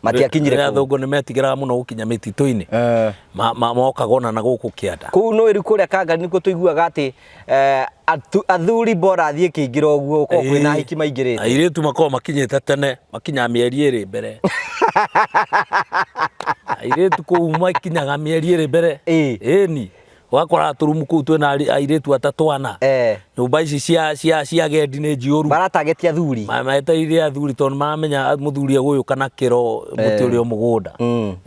Matiakinyire Rĩrĩa kũu. Athũngũ nĩ metigĩraga mũno gũkinya mĩtitũ-inĩ. Eh. Mokaga ona na gũkũ kĩanda. Kũu nĩ kũrĩa Kangarĩ nĩkuo tũiguaga atĩ eh, athuri bora athiĩ kĩingĩra ũguo gũkorwo kwĩna ahiki maingĩrĩte. Airĩtu makoragwo makinyĩte tene, makinyaga mĩeri ĩrĩ mbere. Airĩtu kũu makinyaga mĩeri ĩrĩ mbere. Ĩĩ. Ĩni. Ũgakora tũrumu kũu twĩna airĩtu atatũ ana. Eh. Nyũmba ici cia agendi nĩ njiyũru. Maratagetia athuri. Metereire athuri tondũ maramenya mũthuri egũgĩũka na kĩro mũtĩ ũrĩa o mũgũnda.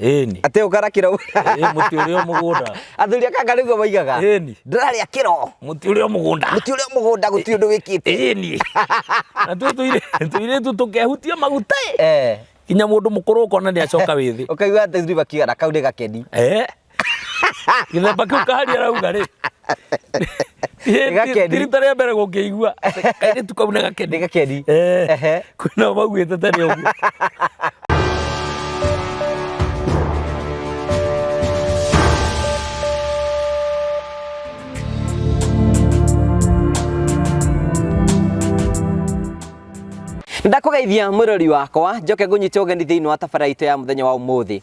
Ĩni. Atĩ ũka na kĩro. Ĩ mũtĩ ũrĩa o mũgũnda. Athuri a Kangarĩ ũguo moigaga. Ĩni. Ndĩrarĩa kĩro. Mũtĩ ũrĩa o mũgũnda. Mũtĩ ũrĩa o mũgũnda gũtirĩ ũndũ wĩkĩte. Ĩni. Na tuo tũirĩtu tũkehutia maguta ĩ. Eh. Nginya mũndũ mũkũrũ ũkona nĩ acoka wĩthĩ. Ũkaigua atĩ athuri makiuga na kau nĩ gakeni. Eh. Gĩthemba kĩu kahari arauga rĩ. Nĩ gakeni. Ti rita rĩa mbere gũkĩigua atĩ kairĩtu kau nĩ gakeni. Nĩ gakeni. Eh. Ehe. Kwĩna maugĩte tene ũguo. Ndakũgeithia mwĩrori wakwa njoke ngũnyite ũgeni thĩinĩ wa tabarĩra itũ ya mũthenya wa ũmũthĩ.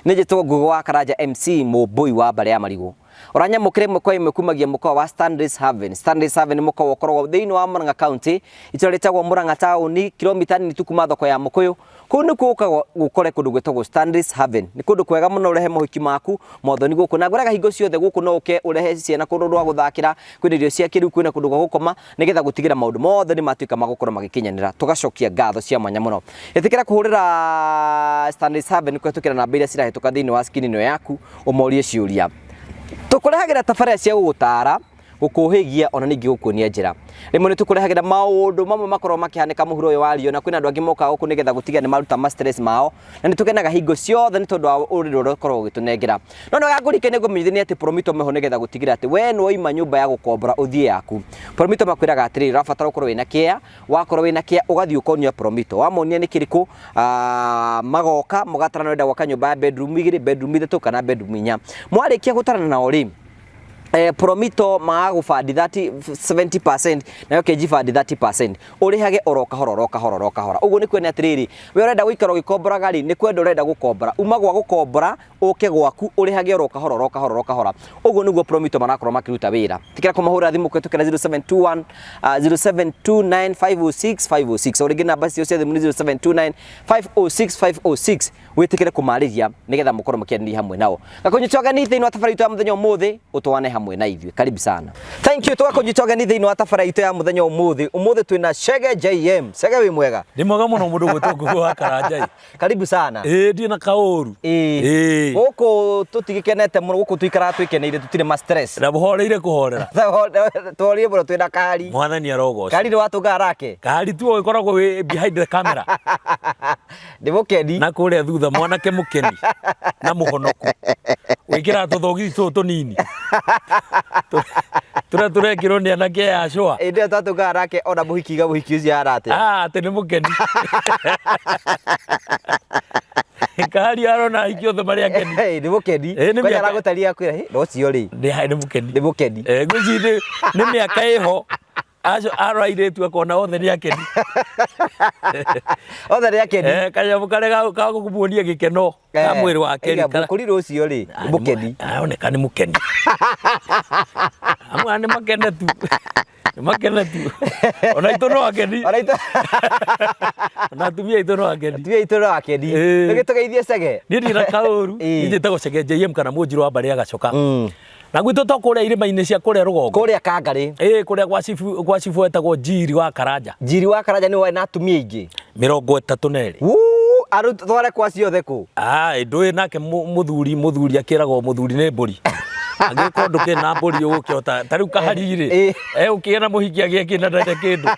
Nĩ njĩtwo Ngugi wa Karanja MC Mũmbũi wa mbarĩ ya Marigũ. Ũranyamũkĩra ĩmwe kwa ĩmwe kumagia mũkawa wa Stanley's Haven. Stanley's Haven nĩ mũkawa ũkoragwo thĩinĩ wa Murang'a County, itũra rĩtagwo Murang'a taũni, kilomita nini tu kuma thoko ya Mũkũyũ. Kũu nĩkuo ũkaga gũkore kũndũ gwĩtagwo Stanley's Haven. Nĩ kũndũ kwega mũno ũrehe mohiki maku mothoni gũkũ. Na ngwĩraga hingo ciothe gũkũ no ũke ũrehe ciana kũndũ rwa gũthakĩra, kwĩna irio cia kĩrĩu, kwĩna kũndũ gwa gũkoma, nĩgetha gũtigĩra maũndũ mothe nĩ matuĩka ma gũkorwo magĩkinyanĩra. Tũgacokia ngatho cia mwanya mũno. Ĩtĩkĩra kũhũrĩra Stanley's Haven kũhetũkĩra namba iria cirahĩtũka thĩinĩ wa screen ĩno yaku ũmorie ciũria. Tũkũrehagĩra tabarĩra cia gũgũtara, gũkũhĩgia ona ningĩ gũkuonia njĩra. Rĩmwe nĩ tũkũrehagĩra maũndũ mamwe makoragwo makĩhanĩka mũhuro ũyũ wa riũa na kwĩna andũ angĩ mokaga gũkũ nĩgetha gũtiga nĩ maruta ma stress mao na nĩ tũkenaga hingo ciothe nĩ tondũ wa ũrĩrĩ ũrĩa ũkoragwo ũgĩtũnengera. No nĩ wega ngũrike ngũmenyithie atĩ Promito meho nĩgetha gũtigĩrĩra atĩ we nĩ waima nyũmba ya gũkombora ũthiĩ yaku. Promito makwĩraga atĩrĩrĩ, ũrabatara ũkorwo wĩna kĩa, wakorwo wĩna kĩa ũgathiĩ ũkonia Promito, wamonia nĩ kĩrĩkũ magoka mũgatarana ũrenda gwaka nyũmba ya bedroom igĩrĩ, bedroom ithatũ kana bedroom inya. Mwarĩkia gũtarana nao rĩ, Promito magagũbandi 30 70% nayo KG bandi 30% ũrĩhage oro kahora oro kahora oro kahora. Ũguo nĩ kuonania atĩrĩrĩ, we ũrenda gũikara ũgĩkomboraga rĩ, nĩ kwenda ũrenda gũkombora, uma gwa gũkombora ũke gwaku ũrĩhage oro kahora oro kahora oro kahora. Ũguo nĩguo Promito marakorwo makĩruta wĩra. Tikĩra kũmahũrĩra thimũ kũhetũkĩra 0721 0729 506 506 o rĩngĩ namba cio cia thimũ nĩ 0729 506 506 wĩtĩkĩre kũmarĩria nĩgetha mũkorwo mũkĩaranĩria hamwe nao. Gakũnyita ũgeni thĩinĩ wa tabarĩra itũ ya mũthenya ũmũthĩ ũtwane hamwe na ithuĩ. Karibu sana. Thank you. Tũgakũnyita ũgeni thĩinĩ wa tabarĩra itũ ya mũthenya ũmũthĩ. Ũmũthĩ twĩna Chege JM. Chege wĩ mwega? Ndĩ mwega mũno mũndũ gwĩtwo Ngugi wa Karanja. Karibu sana. Ĩĩ ndirĩ na kaũru. Ĩĩ. Ĩĩ. Gũkũ tũtigĩkenete mũno, gũkũ tũikaraga twĩkeneire tũtirĩ ma stress. Na mũhoreire kũhorera. Tũhoreire mũno twĩna Kahari. Mwathani arogocwo. Kahari nĩ watũngaga nake? Kahari tu ũgĩkoragwo wĩ behind the camera. Ndĩ mũkeni. Na kũrĩa thutha mwanake mũkeni na mũhonoku. Wĩkĩraga tũthogithi tũtũ tũnini. Tũrĩa tũrekĩrwo nĩ anake aya acũa. Ĩndĩ ĩyo twatũngaga nake ona mũhiki iga mũhiki ũcio ahana atĩa? Ah, atĩ nĩ mũkeni. Kahari arona ahiki othe marĩ akeni. Ĩ, nĩ mũkeni. Ĩ, nĩ Kwanja mĩaka- aragũtaria akwĩra, "Hĩ, na ũcio rĩ, Nĩ mũkeni. nĩ mũkeni." Eh, ngwĩciria nĩ mĩaka ĩho acio aro airĩtu akona othe nĩ akeni. Othe nĩ akeni. Eh, kanyamũ karĩa ga gũkũmuonia gĩkeno ka mwĩrĩ wake Ĩga, mũkũrirũ ũcio rĩ, nĩ mũkeni. Aroneka nĩ mũkeni. Amwe nĩ makene tu. Nĩ makene tu. Ona itũ no akeni. Ona itũ Ona atumia aitũ no akeni. atumia aitũ no akeni. Ĩĩ. Nĩgĩtũgeithie Chege. Niĩ ndirĩ na kaũru. Ĩĩ. Niĩ njĩtagwo Chege JM kana Mũnjirũ wa mbarĩ ya Gacoka. Na gwitũ to kũrĩa irĩma-inĩ cia kũrĩa rũgongo. Kũrĩa Kangarĩ. Ĩĩ kũrĩa gwa cibu gwa cibu etagwo Njiri wa Karanja. Njiri wa Karanja nĩ warĩ na atumia aingĩ. 32. Wuu, arutware kwa ciothe kũ? Ah, ndũĩ nake mũthuri mũthuri akĩragwo mũthuri nĩ mbũri. Angĩkorwo ndũkĩrĩ na mbũri ũgũkĩhota ta rĩu kahari rĩ. Ĩĩ. Egũkĩgĩa na mũhiki agĩe kĩndũ ndarĩ kĩndũ.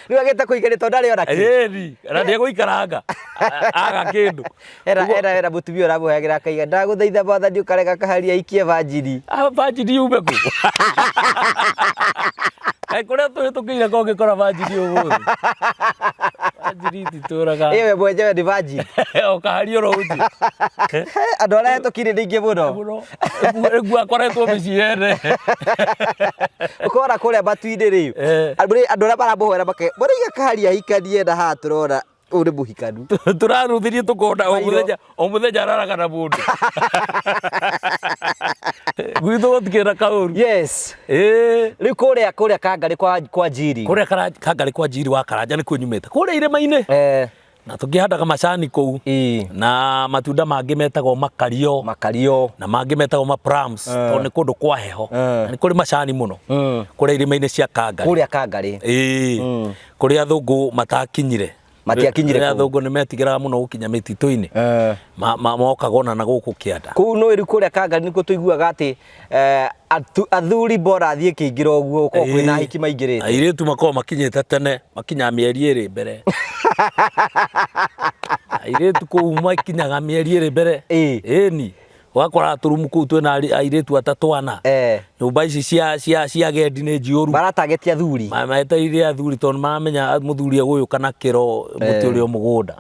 Rĩu agĩte kũhikania tondũ ndarĩ ona kĩ. Ĩni, na ndegũikaranga aga kĩndũ. Era era era mũtumia ũramũheagĩra akaiga ndagũthaitha mwathani ũkarega kahari aikie banjiri. Ah, banjiri yume kũ? Kaĩ kũrĩa tũhĩtũkĩire kũngĩkora banjiri ũmũthĩ. Banjiri ititũraga. Ĩwe mwenyewe nĩ banjiri. O kahari oro ũcio. Andũ arĩa hetũkire nĩ aingĩ mũno. Mũno. Rĩu akoretwo mĩciĩ yene. Ũkora kũrĩa matu-inĩ rĩ. Eh. Andũ arĩa maramũhoera make mũraiga kahari ahikanie na haha tũrona. Ũyũ nĩ mũhikanu. Tũraruthirie tũkona o Mairo. mũthenya o mũthenya araraga na mũndũ. Gwitũ gũtikĩrĩ na kaũru. Yes. Ĩĩ. Rĩu kũrĩa Kangarĩ kwa Njiri. Kũrĩa Kangarĩ kwa Njiri wa Karanja nĩkuo nyumĩte. Kũrĩa irĩma-inĩ. Na tũkĩhandaga macani kũu. Na matunda mangĩ metagwo makario. Makario. Na mangĩ metagwo ma plums. Tondũ nĩ kũndũ kwa heho. Na nĩ kũrĩ macani mũno. Kũrĩa irĩma-inĩ cia Kangarĩ. Kũrĩa Kangarĩ. Ĩĩ. Kũrĩa athũngũ matakinyire. Matiakinyire Rĩrĩa kũu. athũngũ nĩ metigĩraga mũno gũkinya mĩtitũ-inĩ. Mokaga ona na gũkũ kĩanda. Kũu nĩ rĩu kũrĩa Kangarĩ nĩkuo tũiguaga atĩ athuri bora athiĩ kĩingĩra ũguo gũkorwo kwĩna ahiki maingĩrĩte. Airĩtu makoragwo makinyĩte tene, makinyaga mĩeri ĩrĩ mbere. Airĩtu kũu makinyaga mĩeri ĩrĩ mbere. Ĩni. Ũgakora tũrumu kũu twĩna airĩtu atatũ ana. Nyũmba ici cia agendi nĩ njiyũru. Maratagetia athuri. Metereire athuri tondũ maramenya mũthuri egũgĩũka na kĩro mũtĩ ũrĩa o mũgũnda.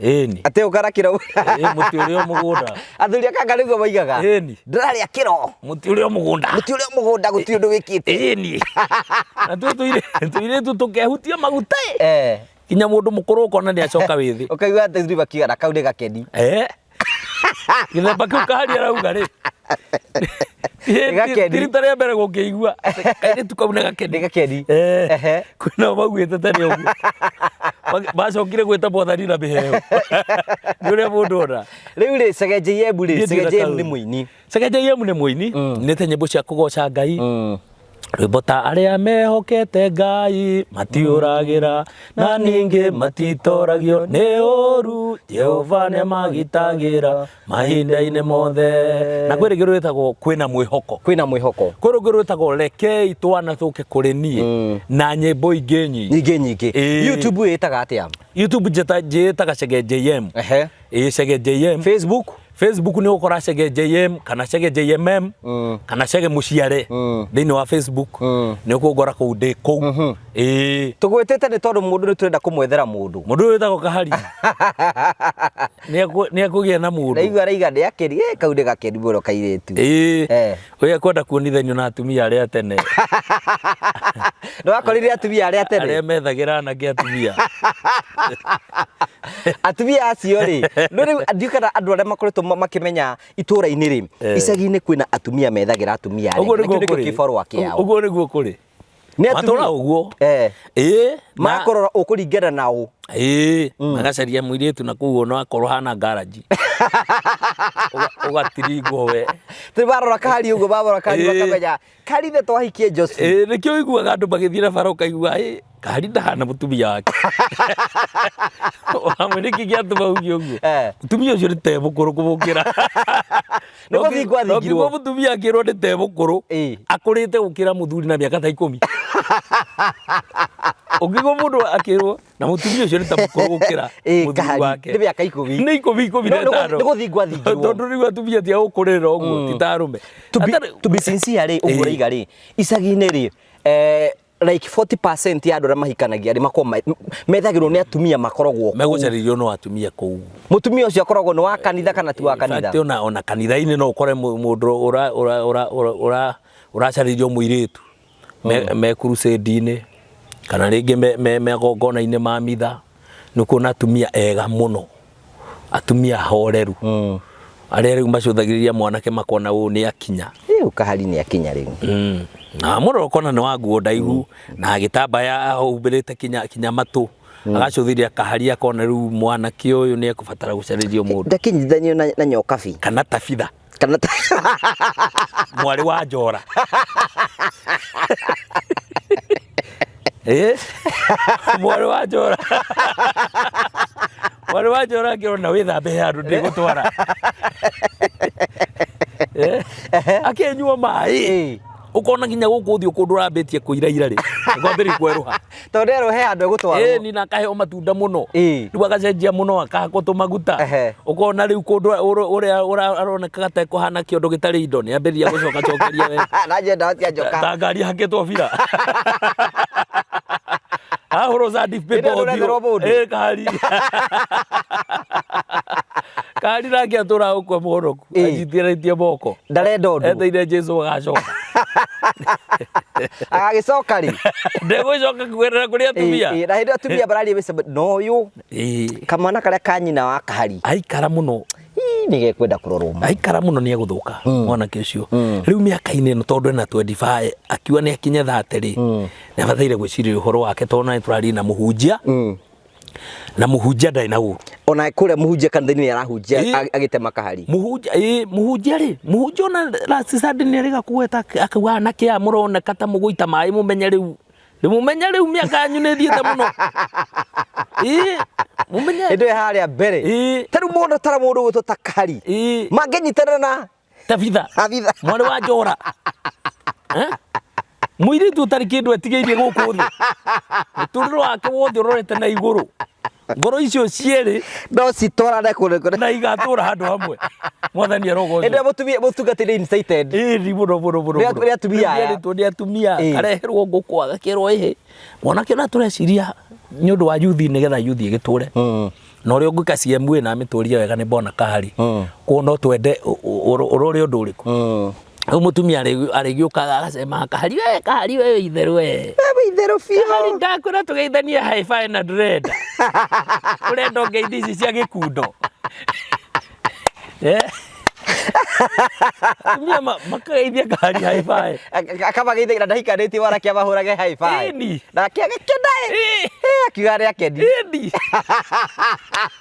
Ĩni. Atĩ ũka na kĩro. Ĩ, mũtĩ ũrĩa o mũgũnda. Athuri a Kangarĩ ũguo moigaga. Ĩni. Ndĩrarĩa kĩro. Mũtĩ ũrĩa o mũgũnda. Mũtĩ ũrĩa o mũgũnda gũtirĩ ũndũ wĩkĩte. Ĩni. Na tuo tũirĩtu tũkehutia maguta ĩ. Nginya mũndũ mũkũrũ ũkona nĩ acoka wĩthĩ. Ũkaigua atĩ athuri makiuga na kau nĩ gakeni. Gĩthemba kĩu kahari arauga rĩ. Nĩ gakeni. Ti rita rĩa mbere gũkĩigua atĩ kairĩtu kau nĩ gakeni. Nĩ gakeni. Kwĩnao maugĩte tene ũguo. Macokire gwĩta mwathani na mĩheho. Nĩ ũrĩa mũndũ ona. Rĩu rĩ, Chege JM rĩ, Niĩ Chege ndirĩ na JM nĩ kaũndũ. mũini. Chege JM nĩ mũini, nĩte nyĩmbo cia kũgoca Ngai. Rwĩmbo ta arĩa mehokete Ngai matiũragĩra na ningĩ matitoragio nĩ ũru, Jehova nĩamagitagĩra mahinda-inĩ mothe. Na kwĩ rĩngĩ rwĩtagwo kwĩna mwĩhoko. Kwĩna mwĩhoko. Kwĩ rũngĩ rwĩtagwo rekei twana tũke kũrĩ niĩ na nyĩmbo ingĩ nyingĩ. Nyingĩ nyingĩ. YouTube ĩtaga atĩa? YouTube njĩtaga Chege JM. Ĩĩ, Chege JM. Facebook? Facebook nĩ ũgũkora Chege JM kana Chege JMM kana Chege Mũciare thĩinĩ wa Facebook nĩ ũkũngora kũu ndĩ kũu. Ĩĩ. Tũgwĩtĩte nĩ tondũ mũndũ nĩ tũrenda kũmwethera mũndũ. Mũndũ ũyũ wĩtagwo Kahari nĩ ekũgĩa na mũndũ. Ndaigua araiga nĩ akeni, kau nĩ gakeni mũno kairĩtu. Ĩĩ. Ũyũ ekwenda kuonithanio na atumia arĩa tene. Nĩ wakorire atumia arĩa tene? Arĩa methagĩra anake atumia. Atumia acio rĩ, no rĩu ndiũĩ kana andũ arĩa makoretwo makĩmenya itũra-inĩ rĩ, icagi-inĩ kwĩna atumia methagĩra atumia arĩa Ũguo angĩ, na nĩguo kĩu nĩkĩo kũrĩ. kĩbarũa kĩao. Ũguo nĩguo kũrĩ. Nĩ atumia. Matũra ũguo. Ĩĩ, na Makũrora ũkũringana na ũ. Ĩĩ, magacaria mũirĩtu na kũu ona akorwo hana ngaraji. Ũgatiringwo we. Tĩ barora kahari ũguo, barora kahari makamenya Karine twahikie Josephine. Ĩĩ, nĩkĩo ũiguaga andũ magĩthiĩ na bara ũkaigua, ĩ, Kahari ndahana mũtumia wake. Hamwe nĩkĩ gĩatũma uge ũguo? Mũtumia ũcio nĩ te mũkũrũ kũmũkĩra. Nĩ gũthingwo athingirwo. Ũngĩigua mũtumia akĩrwo nĩ te mũkũrũ, akũrĩte gũkĩra mũthuri na mĩaka ta ikũmi. Ũngĩigua mũndũ akĩrwo na mũtumia ũcio nĩ ta mũkũrũ gũkĩra mũthuri Kahari, wake. nĩ mĩaka ikũmi. Nĩ ikũmi, ikũmi na No, ĩtano. nĩ gũthingwo athingirwo. Tondũ rĩu atumia ti a gũkũrĩrĩra ũguo, ti ta arũme. To Atarĩ- be sincere rĩ, ũguo ũraiga rĩ, icagi-inĩ rĩ, like 40% ya andũ arĩa mahikanagia rĩ, makoragwo methagĩrwo nĩ atumia makoragwo kũu. Megũcarĩrio no atumia kũu. Mũtumia ũcio akoragwo nĩ wa kanitha kana ti wa In fact, kanitha? ona kanitha-inĩ no ũkore mũndũ ũracarĩrio mũirĩtu. Me crusade-inĩ, kana rĩngĩ magongona-inĩ ma mitha, nĩ ũkuona atumia ega mũno, atumia ahoreru, arĩa rĩu macũthagĩrĩria mwanake makona ũyũ nĩ akinya. Rĩu Kahari nĩ akinya rĩu. Na mũrora ũkona nĩ wa nguo ndaihu, na gĩtambaya ahumbĩrĩte kinya matũ, agacũthĩrĩria Kahari akona rĩu mwanake ũyũ nĩ ekũbatara gũcarĩrio mũndũ. Ndakĩnyitithanio na nyokabi. Kana Tabitha. Kana ta mwarĩ wa Njora. Mwarĩ wa Njora. Mwarĩ wa Njora akĩrona wĩthambe he handũ ndĩgũtwara. Akĩnyua maĩ. Ũkona nginya gũkũ ũthiũ kũndũ ũrambĩtie kũiraira rĩ, ũkwambĩrĩria kwerũha. Tondũ erwo he handũ egũtwarwo. Ĩni na akaheo matunda mũno. Rĩu agacenjia mũno akahakwo tũmaguta. Ũkona rĩu kũndũ ũrĩa aronekaga ta ekũhana kĩondo gĩtarĩ indo nĩ ambĩrĩria gũcoka cokeria we. Na njenda cia njoka. Ta ngari hakĩtwo bira. Ahũrwo sanding paper Ĩno ndũretherwo ũthiũ. mũndũ. Ĩ kahari. Kahari nake atũraga gũkua mũhonoku. Anyitithĩtie moko. Ndarenda ũndũ. Eteire Jesũ agacoka. Agagĩcoka rĩ? Ndegũcoka kũgerera kũrĩ atumia. Ĩ, ĩ, na hĩndĩ ĩyo atumia mararia mĩcembe na ũyũ kamwana karĩa ka nyina wa kahari. Aikara mũno. Ii, nĩ gekwenda kũrorwo mũno. Aikara mũno nĩ egũthũka mwanake ũcio. Rĩu mĩaka-inĩ ĩno tondũ ena 25 akiuga nĩ akinye 30 rĩ, nĩ abataire gwĩcirĩria ũhoro wake tondũ na nĩ tũraria na mũhunjia na mũhunjia ndarĩ na ũru. Ona kũrĩa mũhunjia kanitha-inĩ nĩ arahunjia agĩtema kahari. Mũhunjia ĩ mũhunjia rĩ, mũhunjia ona last Sunday nĩ arĩga kũgweta akauga anake aya mũroneka ta mũgũita maĩ mũmenye rĩu rĩ mũmenye rĩu mĩaka yanyu nĩ ĩthiĩte mũno. Ĩ mũmenye. Hĩndĩ ĩyo harĩa mbere. Ta rĩu mũndũ tara mũndũ ũgwĩtwo ta kahari. Mangĩnyitanĩra na Tabitha. Tabitha. Mwarĩ wa Njora. Eh? Mũirĩtu ũtarĩ kĩndũ etigĩirie gũkũ thĩ. Mũtũrĩre wake wothe ũrorete na igũrũ. Ngoro icio cierĩ no citwarane kũndũ kũrĩa. Na igatũra handũ hamwe. Mwathani arogocwo. Hĩndĩ ĩrĩa mũtumia mũtungatĩri incited. Ĩni mũno mũno mũno. Nĩ atumia aya. Nĩ nĩ atumia. Ĩĩ. Kareherwo ngũkũ agakĩrwo ĩhĩ. Mwanake na tũreciria nĩ ũndũ wa yuthi nĩgetha yuthi ĩgĩtũre. Na ũrĩa ũngĩka CMA na amĩtũrie wega nĩ Bwana Kahari. Koguo no twende ũrore ũndũ ũrĩkũ. Rĩu mũtumia arĩgĩũkaga agacema Kahari we, Kahari we itherũ we. We itherũ biũ. Kahari ndakwĩra tũgeithanie high five na ndũrenda. Ũrenda ũngeithie ici cia gĩkundo. Eh? Atumia makageithia Kahari high five. Akamageithagia na ndahikanĩtie mwanake amahũrage high five. Ĩni. Nake agĩkena ĩ. Ĩ. Ĩ, akiuga nĩ akeni. Ĩni.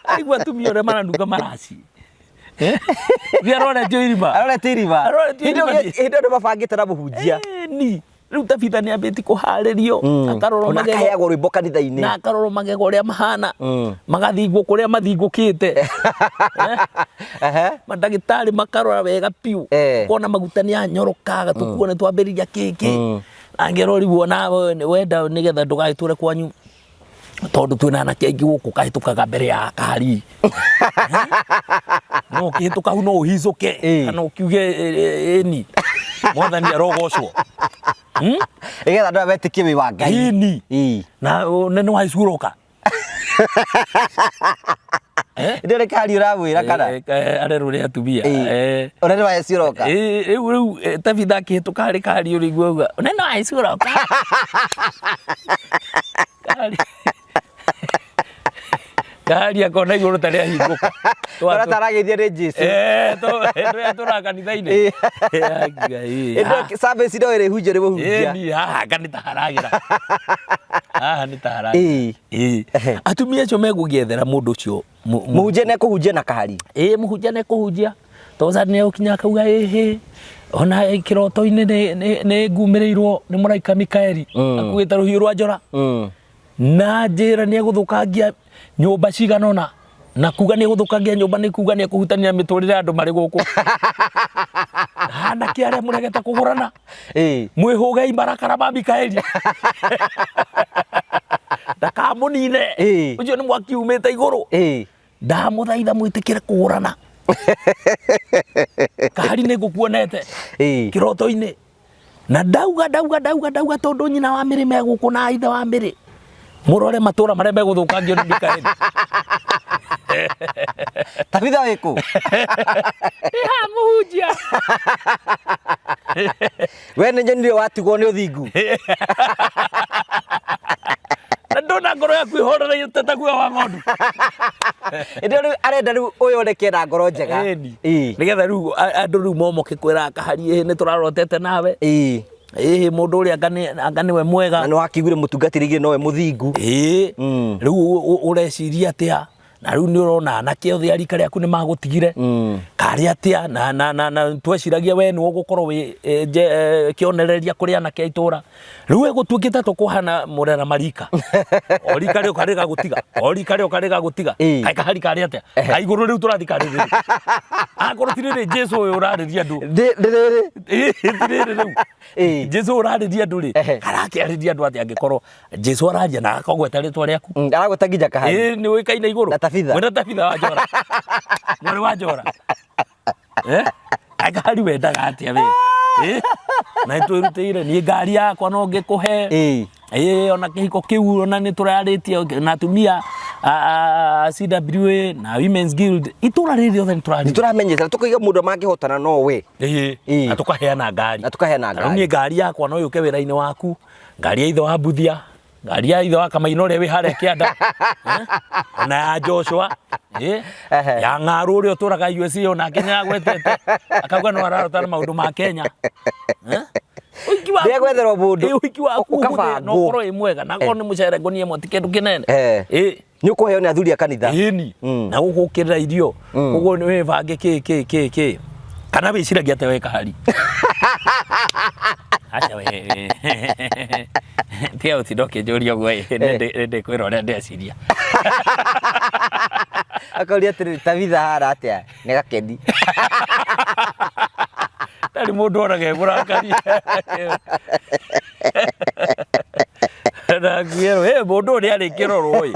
Aigua atumia ũrĩa maranunga maraci. Eh? Thiĩ aroretio irima. Arorete irima. Aroretio Hĩndĩ ĩyo irima. hĩndĩ ĩyo nĩ mabangĩte na mũhunjia. Ĩni. Rĩu Tabitha nĩ ambĩtie kũharĩrio akarorwo Ona magego akaheagwo rwĩmbo kanitha-inĩ. Na akarorwo magego ũrĩa mahana, magathingwo kũrĩa mathingũkĩte. Eh? Mandagĩtarĩ makarora wega biũ. Kona maguta nĩ anyoroka gatũkuo nĩ twambĩrĩria kĩkĩ. Angĩrwo rĩu ona wenda nĩgetha ndũgagĩtũre kwanyu tondũ twĩna anake aingĩ gũkũ kahĩtũkaga mbere ya kari. No ũkĩhĩtũka hau no ũhicũke kana ũkiuge ĩni mwathani arogocwo. Nĩgetha andũ aya metĩkie wĩ wa Ngai. Ĩni. Na ũnene wa Yesu ũroka. Eh? Ndio nĩ kari ũramwĩra kana? Arerwo nĩ atumia. Ũnene wa Yesu ũroka. Rĩu rĩu Tabitha akĩhĩtũka harĩ kari ũrĩigua auga ũnene wa Yesu ũroka. Kahari. Kahari akona igũrũ ta rĩahingũka. Ũrĩa tarageithio nĩ Jesu. Tũra kanitha-inĩ. Hĩndĩ ĩyo service no ĩrĩhunjio nĩ mũhunjia. Ĩni haha anga nĩ ta haragĩra. Haha nĩ ta haragĩra. Ĩĩ. Atumia acio megũgĩethera mũndũ ũcio Mũhunjia nĩ ekũhunjia na kahari. Ĩĩ mũhunjia nĩ ekũhunjia. Tondũ nĩ egũkinya akauga ĩhĩ ona kĩroto-inĩ nĩ ngumĩrĩirwo nĩ mũraika Mikaeli akuĩte rũhiũ rwa njora. Na njĩra nĩ egũthũkangia nyũmba cigana ũna. Na kuga nĩ egũthũkangia nyũmba nĩ kuga nĩ ekũhutania mĩtũrĩre ya andũ marĩ gũkũ. Anake arĩa mũregete kũgũrana. Mwĩhũgei marakara ma Mikaeli. Ndakamũnine. Ũcio nĩ mwaki umĩte igũrũ. Ndamũthaitha mwĩtĩkĩre kũgũrana. Kahari nĩ ngũkuonete kĩroto-inĩ. Na ndauga ndauga ndauga ndauga tondũ nyina wa Mĩrĩ me gũkũ na ithe wa Mĩrĩ. Mũrore matũra marĩa megũthũkangio nĩ Mikaeli. Tabitha wĩkũ? Ndĩ haha mũhunjia. We nĩ nyonire watigwo nĩ ũthingu. Na ndona ngoro yaku ĩhorereire ta guoya wa ng'ondu. Ĩndĩ rĩu arenda rĩu ũyũ oneke na ngoro njega. Ĩni. Nĩgetha rĩu andũ rĩu momoke kwĩra kahari ĩhĩ nĩ tũrarotete nawe. Ĩhĩ mũndũ ũrĩa anga nĩwe mwega. Na nĩ wakĩiguire mũtungatĩri igĩrĩ nowe mũthingu. Ĩĩ. Rĩu ũreciria atĩa? Na rĩu nĩ ũrona anake othe a rika rĩaku nĩ magũtigire. Karĩ atĩa? Na, na, na, na tweciragia we nĩwe ũgũkorwo wĩ kĩonereria kũrĩ anake a itũra. Rĩu ĩgũtuĩkĩte tũkũhana mũrera marika. O rika rĩoka rĩgagũtiga. O rika rĩoka rĩgagũtiga. Kaĩ kahari karĩ atĩa? Kaĩ igũrũ rĩu tũrathiĩ karĩ rĩrĩ. Akorwo ti rĩrĩ Jesu ũyũ ũrarĩria andũ. Rĩrĩ. Ĩĩ, ti rĩrĩ rĩu. Jesu ũrarĩria andũ rĩ, karakĩarĩria andũ atĩa angĩkorwo Jesu araria na akagweta rĩtwa rĩaku. Aragweta nginya kahari. Ĩĩ, nĩ ũĩkaine igũrũ. Na Tabitha. Mwena Tabitha wa Njora. Mwarĩ wa Njora. Kaĩ kahari wendaga atĩa we? Na nĩtwĩrutĩire niĩ ngari yakwa no ngĩkũhe. Ĩĩ, ona kĩhiko kĩu ona nĩ tũrarĩtie na atumia a CWA na Women's Guild itũra rĩrĩ rĩothe nĩ tũraria. Nĩ tũramenyete tũkaiga mũndũ mangĩhotana no we. Ĩĩ. Ĩĩ. Na tũkaheana ngari. Na tũkaheana Na rĩu niĩ ngari. ngari yakwa no yũke wĩra-inĩ waku, ngari ya ithe wa Mbuthia, ngari ya ithe wa Kamaina ũrĩa wĩ harĩa kĩanda, eh? Ona ya Joshua, eh? Ehe. Ya Ng'arũ ũrĩa ũtũraga USA onake nĩ agwetete, akauga no ararota na maũndũ ma Kenya. Eh? Ũhiki waku- Ndegwetherwo mũndũ. Ĩ, ũhiki waku ũhũthĩ, Ũkabangwo. na ũkorwo wĩ mwega na akorwo nĩ mũcere ngũnia ĩmwe ti kĩndũ kĩnene. Eh. Ĩ. Nĩ ũkũheo nĩ athuri a kanitha. Ĩni. Na gũgũkĩrĩra irio. Koguo nĩ wĩbange kĩ kĩ kĩ kĩ. Kana wĩciragia atĩa we kahari? Aca we. Tiga gũtinda ũkĩnjũria ũguo ĩ, nĩ ndĩkwĩra ũrĩa ndeciria. Akauria atĩrĩrĩ, Tabitha ahana atĩa? Nĩ gakeni. Ndarĩ mũndũ onaga e mũrakarie. Na ngwĩrwo, "Ĩ, mũndũ ũyũ nĩarĩ kĩrorwo ĩ."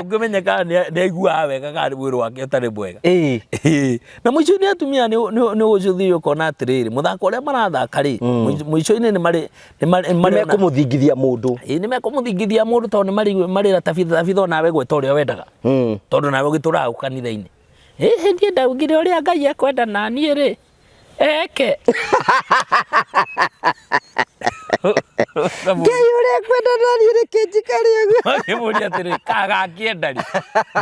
Ũngĩmenya kana nĩ aiguaga wega kana mwĩrĩ wake ũtarĩ mwega. Ĩĩ. Ĩĩ. Na mũico-inĩ atumia nĩ ũgũcũthĩrĩria ũkona atĩrĩrĩ, mũthako ũrĩa marathaka rĩ, mũico-inĩ nĩ marĩ nĩ marĩ Nĩ mekũmũthingithia mũndũ. Ĩĩ nĩ mekũmũthingithia mũndũ tondũ nĩ marĩra Tabitha, Tabitha onawe gweta ũrĩa wendaga. Tondũ nawe ũgĩtũraga kanitha-inĩ. Ĩhĩ niĩ ndaugire ũrĩa Ngai ekwenda na niĩ rĩ eke. Ngai ũrĩa ekwenda na niĩ reke njikare ũguo. Makĩmũria atĩrĩ, kagakĩenda rĩ?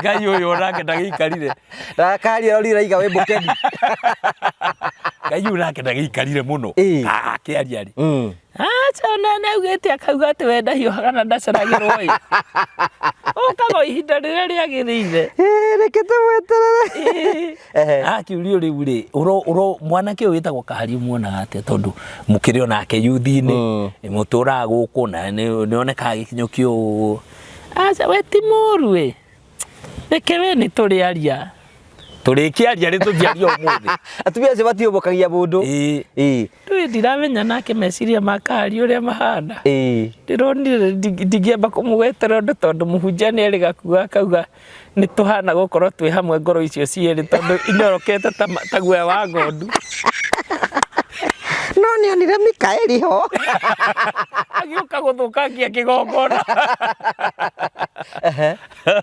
Ngai ũyũ onake ndagĩikarire. Ndakaria rori raiga wĩ mũkeni. Ngai ũyũ nake ndagĩikarire mũno. Ĩĩ. Agakĩaria rĩ? Aca ona nĩ augĩte akauga atĩ we ndahiũhaga na ndaceragĩrwo ĩ. Ũkaga o ihinda rĩrĩa rĩagĩrĩire. Ĩĩ, reke tũmweterere. Ehe. Akiurio rĩu rĩ, ũro ũro mwanake ũyũ wĩtagwo Kahari muonaga atĩa tondũ mũkĩrĩ onake yuthi-inĩ, mũtũraga gũkũ na nĩ nĩonekaga gĩkinyũkio ũũ. Aca we ti mũru ĩ. Reke we nĩ tũrĩaria. Tũrĩkĩaria rĩ tũtiaria ũmũthĩ. Atumia acio matiũmbũkagia mũndũ. Ĩĩ. Ĩĩ. Ndũĩ ndiramenya nake meciria ma Kahari ũrĩa mahana. Ĩĩ. Ndĩronire ndingĩamba kũmũgwetera ũndũ tondũ mũhunjia nĩ erĩga kuga akauga nĩ tũhana gũkorwo twĩ hamwe ngoro icio cierĩ tondũ inyorokete ta, ta guoya wa ng'ondu. No nĩonire Mikaeli ho. Agĩũka gũthũkangia kĩgongona.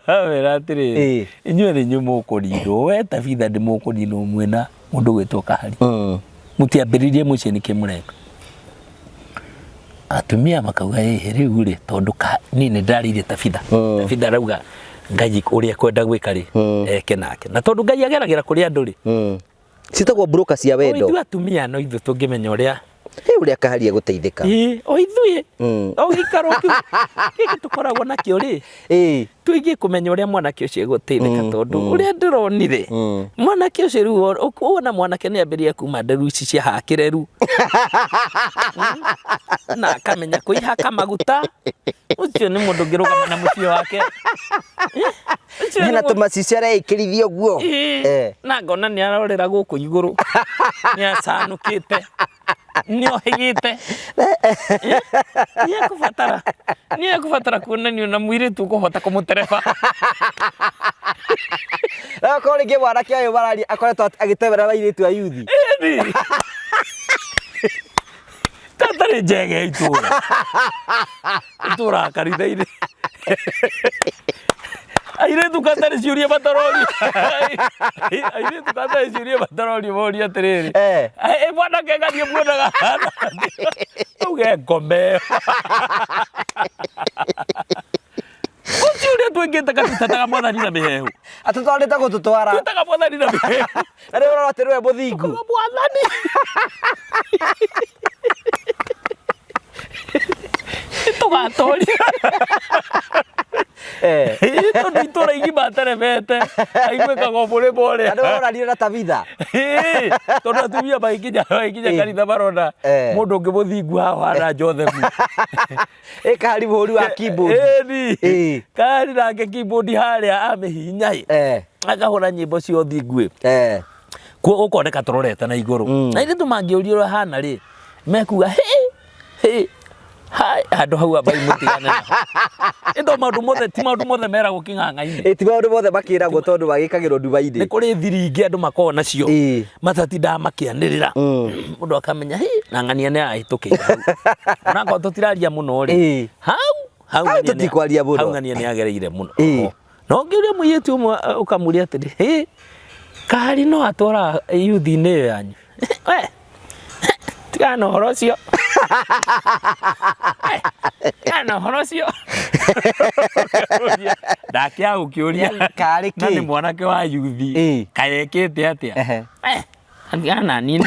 Wĩra atĩrĩrĩ, Ĩĩ. inyuĩ nĩ inyuĩ mũkũninwo, we Tabitha nĩ mũkũninwo mwĩna mũndũ ũgwĩtwo Kahari. Mũtiambĩrĩirie mũciĩ nĩkĩ mũreka? Atumia makauga ĩhĩ rĩu rĩ tondũ niĩ nĩ ndarĩirie Tabitha. Tabitha arauga Ngai ũrĩa ekwenda gwĩka rĩ eke nake. Na tondũ Ngai ageragĩra kũrĩ andũ rĩ, Ciĩtagwo broker cia o wendo. ithuĩ atumia no ithuĩ tũngĩmenya ũrĩa Rĩu ũrĩa Kahari egũteithĩka. Ĩĩ, o ithuĩ o gĩikaro kĩu gĩkĩ tũkoragwo nakĩo rĩ Ĩĩ. tũingĩ kũmenya ũrĩa mwanake ũcio egũteithĩka tondũ ũrĩa ndĩronire mwanake ũcio rĩu wona mwanake nĩ ambĩrĩria kuma nderu ici cia hakĩreru na akamenya kwĩhaka maguta ũcio nĩ mũndũ ũngĩrũgama na mũciĩ wake Ũcio nĩ Hena mũndũ- tũmacicio areĩkĩrithia ũguo. Ĩĩ, Eh. na ngona nĩ arorera gũkũ igũrũ nĩ acanũkĩte nĩ ohĩgĩte nĩ ekũbatara nĩ ekũbatara kuonanio na mũirĩtu ũkũhota kũmũtereba. Na akorwo rĩngĩ mwanake ũyũ mararia akoretwo agĩtebera airĩtu a yuthi. Ĩni. Tatarĩ njege itũra. Itũra kanitha-inĩ. Airĩtu katarĩ ciũria matarorio. Airĩtu katarĩ ciũria matarorio morio atĩrĩrĩ. Eh. Ĩ mwanake ngathiĩ muonaga hana. Auge ngome. Ũcio ũrĩa twĩkĩte katutataga mwathani na mĩhehu. Atũtwarĩte gũtũtwara. Twĩtaga mwathani na mĩhehu. Na rĩu ũrona atĩ nĩwe mũthingu. Mwathani. Tũgatoria. Eh. Ĩĩ, tondũ itũra igima aterebete aiguĩkaga o mũrĩmo ũrĩa. Na nĩwe ũrario na Tabitha. Ĩĩ, tondũ atumia magĩkinya magĩkinya Ĩĩ. kanitha marona Eh. mũndũ ũngĩ mũthingu haha hana Joseph. Ĩ kahari mũhũri wa keyboard. Ĩni. Ĩĩ. Kahari nake keyboard harĩa amĩhihinya ĩ. Eh. Akahũra nyĩmbo cia ũthingu ĩ. Eh. Kuo gũkoneka tũrorete na igũrũ. Na airĩtu mangĩũrio ũrĩa hana rĩ, mekuga hĩ hĩ hai handũ hau ambai mũtigane naho. Ĩ to maũndũ mothe ti maũndũ mothe meragwo kĩng'ang'a-inĩ. Ĩ ti maũndũ mothe makĩragwo tondũ magĩkagĩrwo nduba-inĩ. Nĩ kũrĩ thiri ingĩ andũ makoragwo nacio Ĩĩ. matatindaga makĩanĩrĩra. Mũndũ akamenya hĩ na ng'ania nĩ arahĩtũkĩire hau. Onakorwo tũtiraria mũno rĩ, Ĩĩ. hau hau Hau ng'ania nĩ- tũtikwaria mũno. Hau ng'ania nĩ agereire mũno. Ĩĩ. Na ũngĩũria mũirĩtu ũmwe ũkamũria atĩrĩ, hĩ, kahari no atwara yuthi-inĩ ĩyo yanyu? We, tigana na ũhoro ũcio. We, tigana na ũhoro ũcio. Ndakĩaga gũkĩũria. Karĩ Na nĩ kĩ? mwanake wa yuthi. Ĩĩ. Kaĩ ekĩte atĩa? Ehe. We, tigana na niĩ.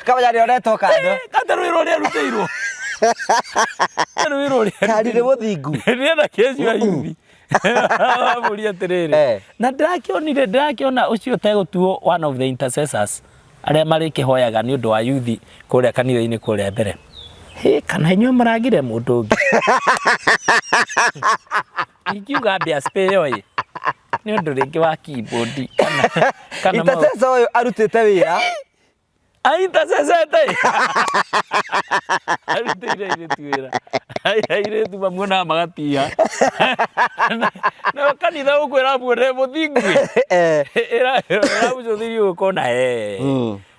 Kamenya nĩ oretwo kando. Kata rwĩra ũrĩa arutĩirwo. Rwĩra ũrĩa Kari nĩ mũthingu. Nĩenda kĩcio yuthi. Amũria atĩrĩrĩ. Eh. Na ndĩrakĩonire ndĩrakĩona ũcio ũtegũtuo one of the intercessors arĩa marĩkĩhoyaga nĩ ũndũ wa yuthi kũrĩa kanitha-inĩ kũrĩa mbere. Hĩ, kana inyuĩ mũragire mũndũ ũngĩ. Ingiuga ambe aspeo ĩ. Nĩ ũndũ rĩngĩ wa keyboard kana kana maũ- Intercessor ũyũ arutĩte wĩra. Intercessete. Arutĩire airĩtu wĩra. Airĩtu mamuonaga magatiha. No kanitha ũkwĩra muone mũthingu. Eh. Ĩramũcũthĩria ũkona eh.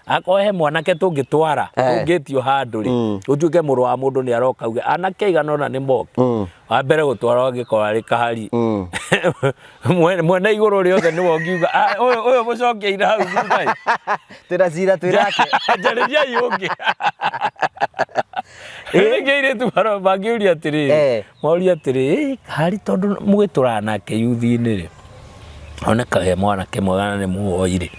Akorwo he mwanake tũngĩtwara tũngĩtio handũ rĩ ũtuĩke mũrũ wa mũndũ nĩ aroka auge anake aigana ũna nĩ moke. Wa mbere gũtwarwo angĩkorwo arĩ kahari. Mwene mwene igũrũ rĩothe nĩwe ũngiuga "Ah, ũyũ ũyũ mũcokeire hau thutha ĩ." Twĩna cira twĩnake. Njarĩriai ũngĩ. Rĩngĩ airĩtu mangĩũria atĩrĩrĩ, Eh. moria atĩrĩ, "Ĩ, kahari tondũ mũgĩtũraga nake yuthi-inĩ rĩ, oneka he mwanake mwega na nĩ mũhoi rĩ,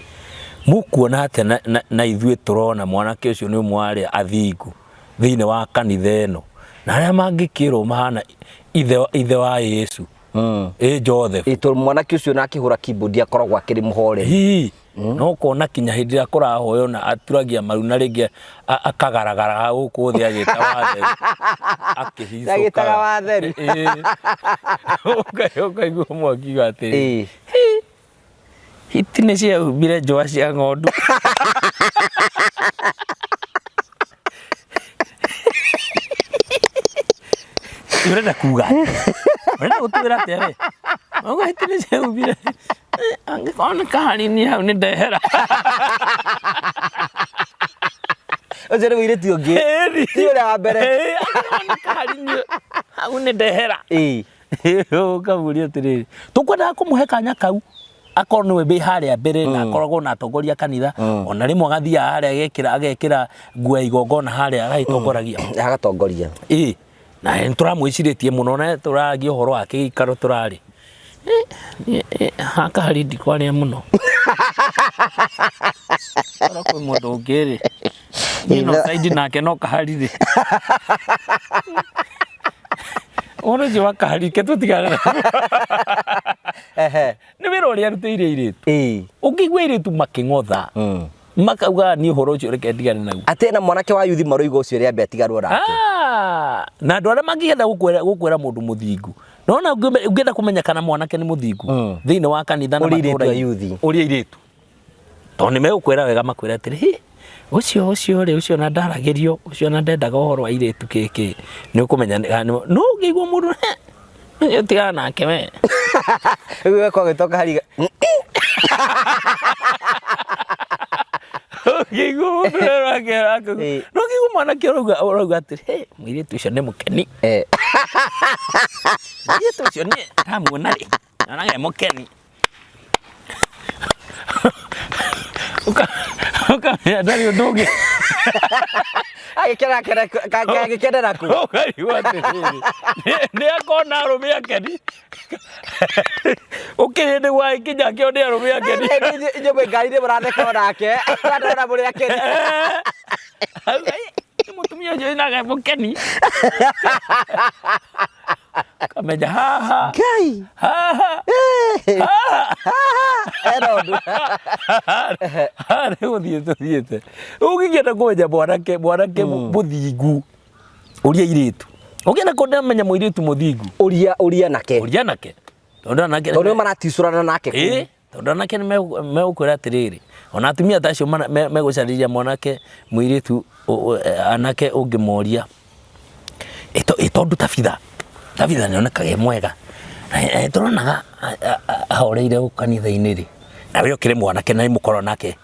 mũkuona atĩa na, na, na ithuĩ tũrona mwanake ũcio nĩ ũmwe wa arĩa athingu thĩinĩ wa kanitha ĩno na arĩa mangĩkĩrwo mahana ithe, ithe wa Yesu ĩ Joseph Ĩ, tondũ mwanake ũcio na akĩhũra keyboard akoragwo akĩrĩ mũhoreri. Hihi no kona kinya hĩndĩ ĩrĩa kũrahoywo na aturagia maru na rĩngĩ akagaragara gũkũ thĩ agĩta watheru akĩhicũkaga. Agĩtaga watheru. Ĩĩ. Ũkaigua ũmwe akiuga atĩrĩ Ĩĩ. hiti nĩ ciahumbire njũa cia ng'ondu. Ũrenda kuga atĩa? Ũrenda gũtwĩra atĩa we? Ũguo hiti nĩ ciahumbire. Angĩkorwo nĩ kahari-inĩ hau nĩ ndehera. Ũcio nĩ mũirĩtu ũngĩ. Ĩni. Ti ũrĩa wa mbere. Ĩĩ, angĩkorwo nĩ kahari-inĩ hau nĩ ndehera. Ĩĩ. Ũkamũria atĩrĩrĩ, tũkwendaga kũmũhe kanya kau akorwo nĩwe wĩ harĩa mbere na akoragwo na atongoria a kanitha ona rĩmwe agathiaga harĩa agekĩra agekĩra nguo ya igongona harĩa agagĩtongoragia Agatongoria. ĩĩ na nĩ tũramwĩcirĩtie mũno na tũragia ũhoro wake gĩikaro tũrarĩ haka hari ndikwaria mũno Korwo kwĩ mũndũ ũngĩ rĩ niĩ no saidi nake no kahari rĩ ũhoro ũcio wa kahari ke tũtigane naguo. Ehe. nĩ wĩra ũrĩa arutĩire airĩtu Ĩĩ. ũngĩigua airĩtu makĩng'otha makauga niĩ ũhoro ũcio reke ndigane naguo Atĩ na mwanake wa yuthi maroiga ũcio rĩambe atigarwo nake. Ah, na andũ arĩa mangĩenda gũkwĩra gũkwĩra mũndũ mũthingu nona ũngĩenda kũmenya kana mwanake nĩ mũthingu thĩinĩ wa kanitha na Ũria airĩtu a matũũra-inĩ, yuthi. ũria airĩtu tondũ nĩ megũkwĩra wega makwĩra atĩrĩ "Hĩ, ũcio ũcio rĩ ũcio na ndaragĩrio ũcio na ndendaga ũhoro wa airĩtu kĩkĩ nĩ ũkũmenya nĩ- kana nĩ- no ũngĩigua mũndũ "He, ũcio tigana nake we Rĩu wekwa gĩtoka hari. ũngĩigua mũndũ rero akera akauga Ĩĩ. no ũngĩigua mwanake ũrauga ũrauga atĩrĩ "Hĩ, mũirĩtu ũcio nĩ mũkeni Eh. mũirĩtu ũcio nĩ ndamuona rĩ nyonaga e mũkeni Ũkamenya ndarĩ ũndũ ũngĩ Agĩkenera kũ? Ũkaigua atĩrĩrĩ, nĩ akona arũme akeni ũkĩrĩ hĩndĩ gwagĩkinya akĩone arũme akeni Inyuĩ mwĩ ngari-inĩ mũratheka onake. Ndona mũrĩ akeni. Mũtumia ũcio nake mũkeni Kamenya haha Ngai. haha Ena ũndũ. haha nĩ gũthiĩ tũthiĩte ũngĩkĩenda kũmenya mwanake mwanake mũthingu ũria airĩtu ũngĩenda kũmenya mũirĩtu mũthingu Ũria ũria nake. ũria anake tondũ anake Tondũ nĩo maraticũrana nake kũu. Ĩĩ, tondũ anake nĩ megũkwĩra atĩrĩrĩ ona atumia ta acio megũcarĩria mwanake mũirĩtu anake ũngĩmoria ĩ tondũ Tabitha Tabitha nĩonekaga e mwega na tũronaga ahoreire gũkũ kanitha-inĩ rĩ na we ũkĩrĩ mwanake na nĩ mũkoragwo nake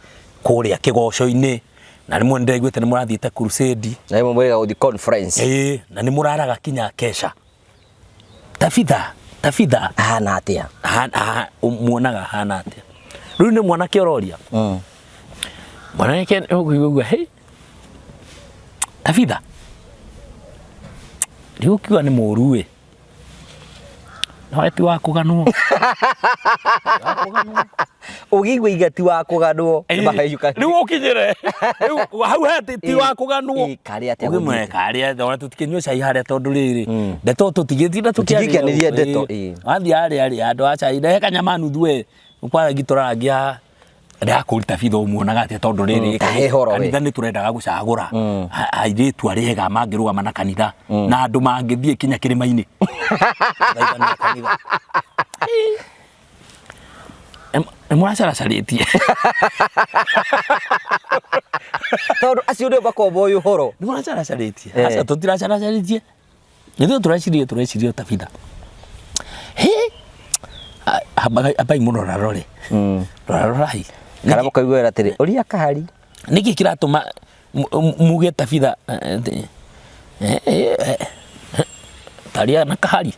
kũrĩa kĩgoco-inĩ na rĩmwe nĩ ndĩraiguĩte nĩ mũrathiĩte crusade Na rĩmwe mwĩrĩga gũthiĩ conference. ĩĩ na nĩ mũraraga kinya kesha. Tabitha, Tabitha Ahana atĩa? Muonaga ahana atĩa? Rĩu nĩ mwanake ũroria. Mwanake ũkũigua hey, Tabitha rĩu ũkiuga nĩ mũru ĩ, nowe ti wa kũganwo. Ũgĩigua iga ti wa kũganwo. Rĩu ũkinyĩre rĩu hau he ti wa kũganwo. Ĩ, karĩ atĩa? Ũgĩmwĩre karĩ atĩa, ona tũtikĩnyue cai harĩa tondũ rĩrĩ ndeto tũtigĩtinda. Tũtingĩkĩanĩria ndeto, ĩ. Wathiĩ harĩa rĩ handũ ha cai rehe kanyama nuthu we kwarangi tũrarangia ndĩrakũruta Tabitha ũmuonaga atĩa tondũ rĩrĩ Ta he horo we. Kanitha nĩ tũrendaga gũcagũra airĩtu arĩa ega mangĩrũgama na kanitha na andũ mangĩthiĩ kinya kĩrĩma-inĩ Thaithanĩra kanitha. Nĩ mũracaracarĩtie. Tondũ acio nĩo makoragwo moĩ ũhoro. Nĩ mũracaracarĩtie. Eh. Aca tũtiracaracarĩtie, ithuĩ tũrecirie Tabitha. Hĩ, ambai mũno rore rorai. Kana mũkaiguĩra atĩrĩ, ũria kahari. Nĩkĩ kĩratũma muge Tabitha taria na kahari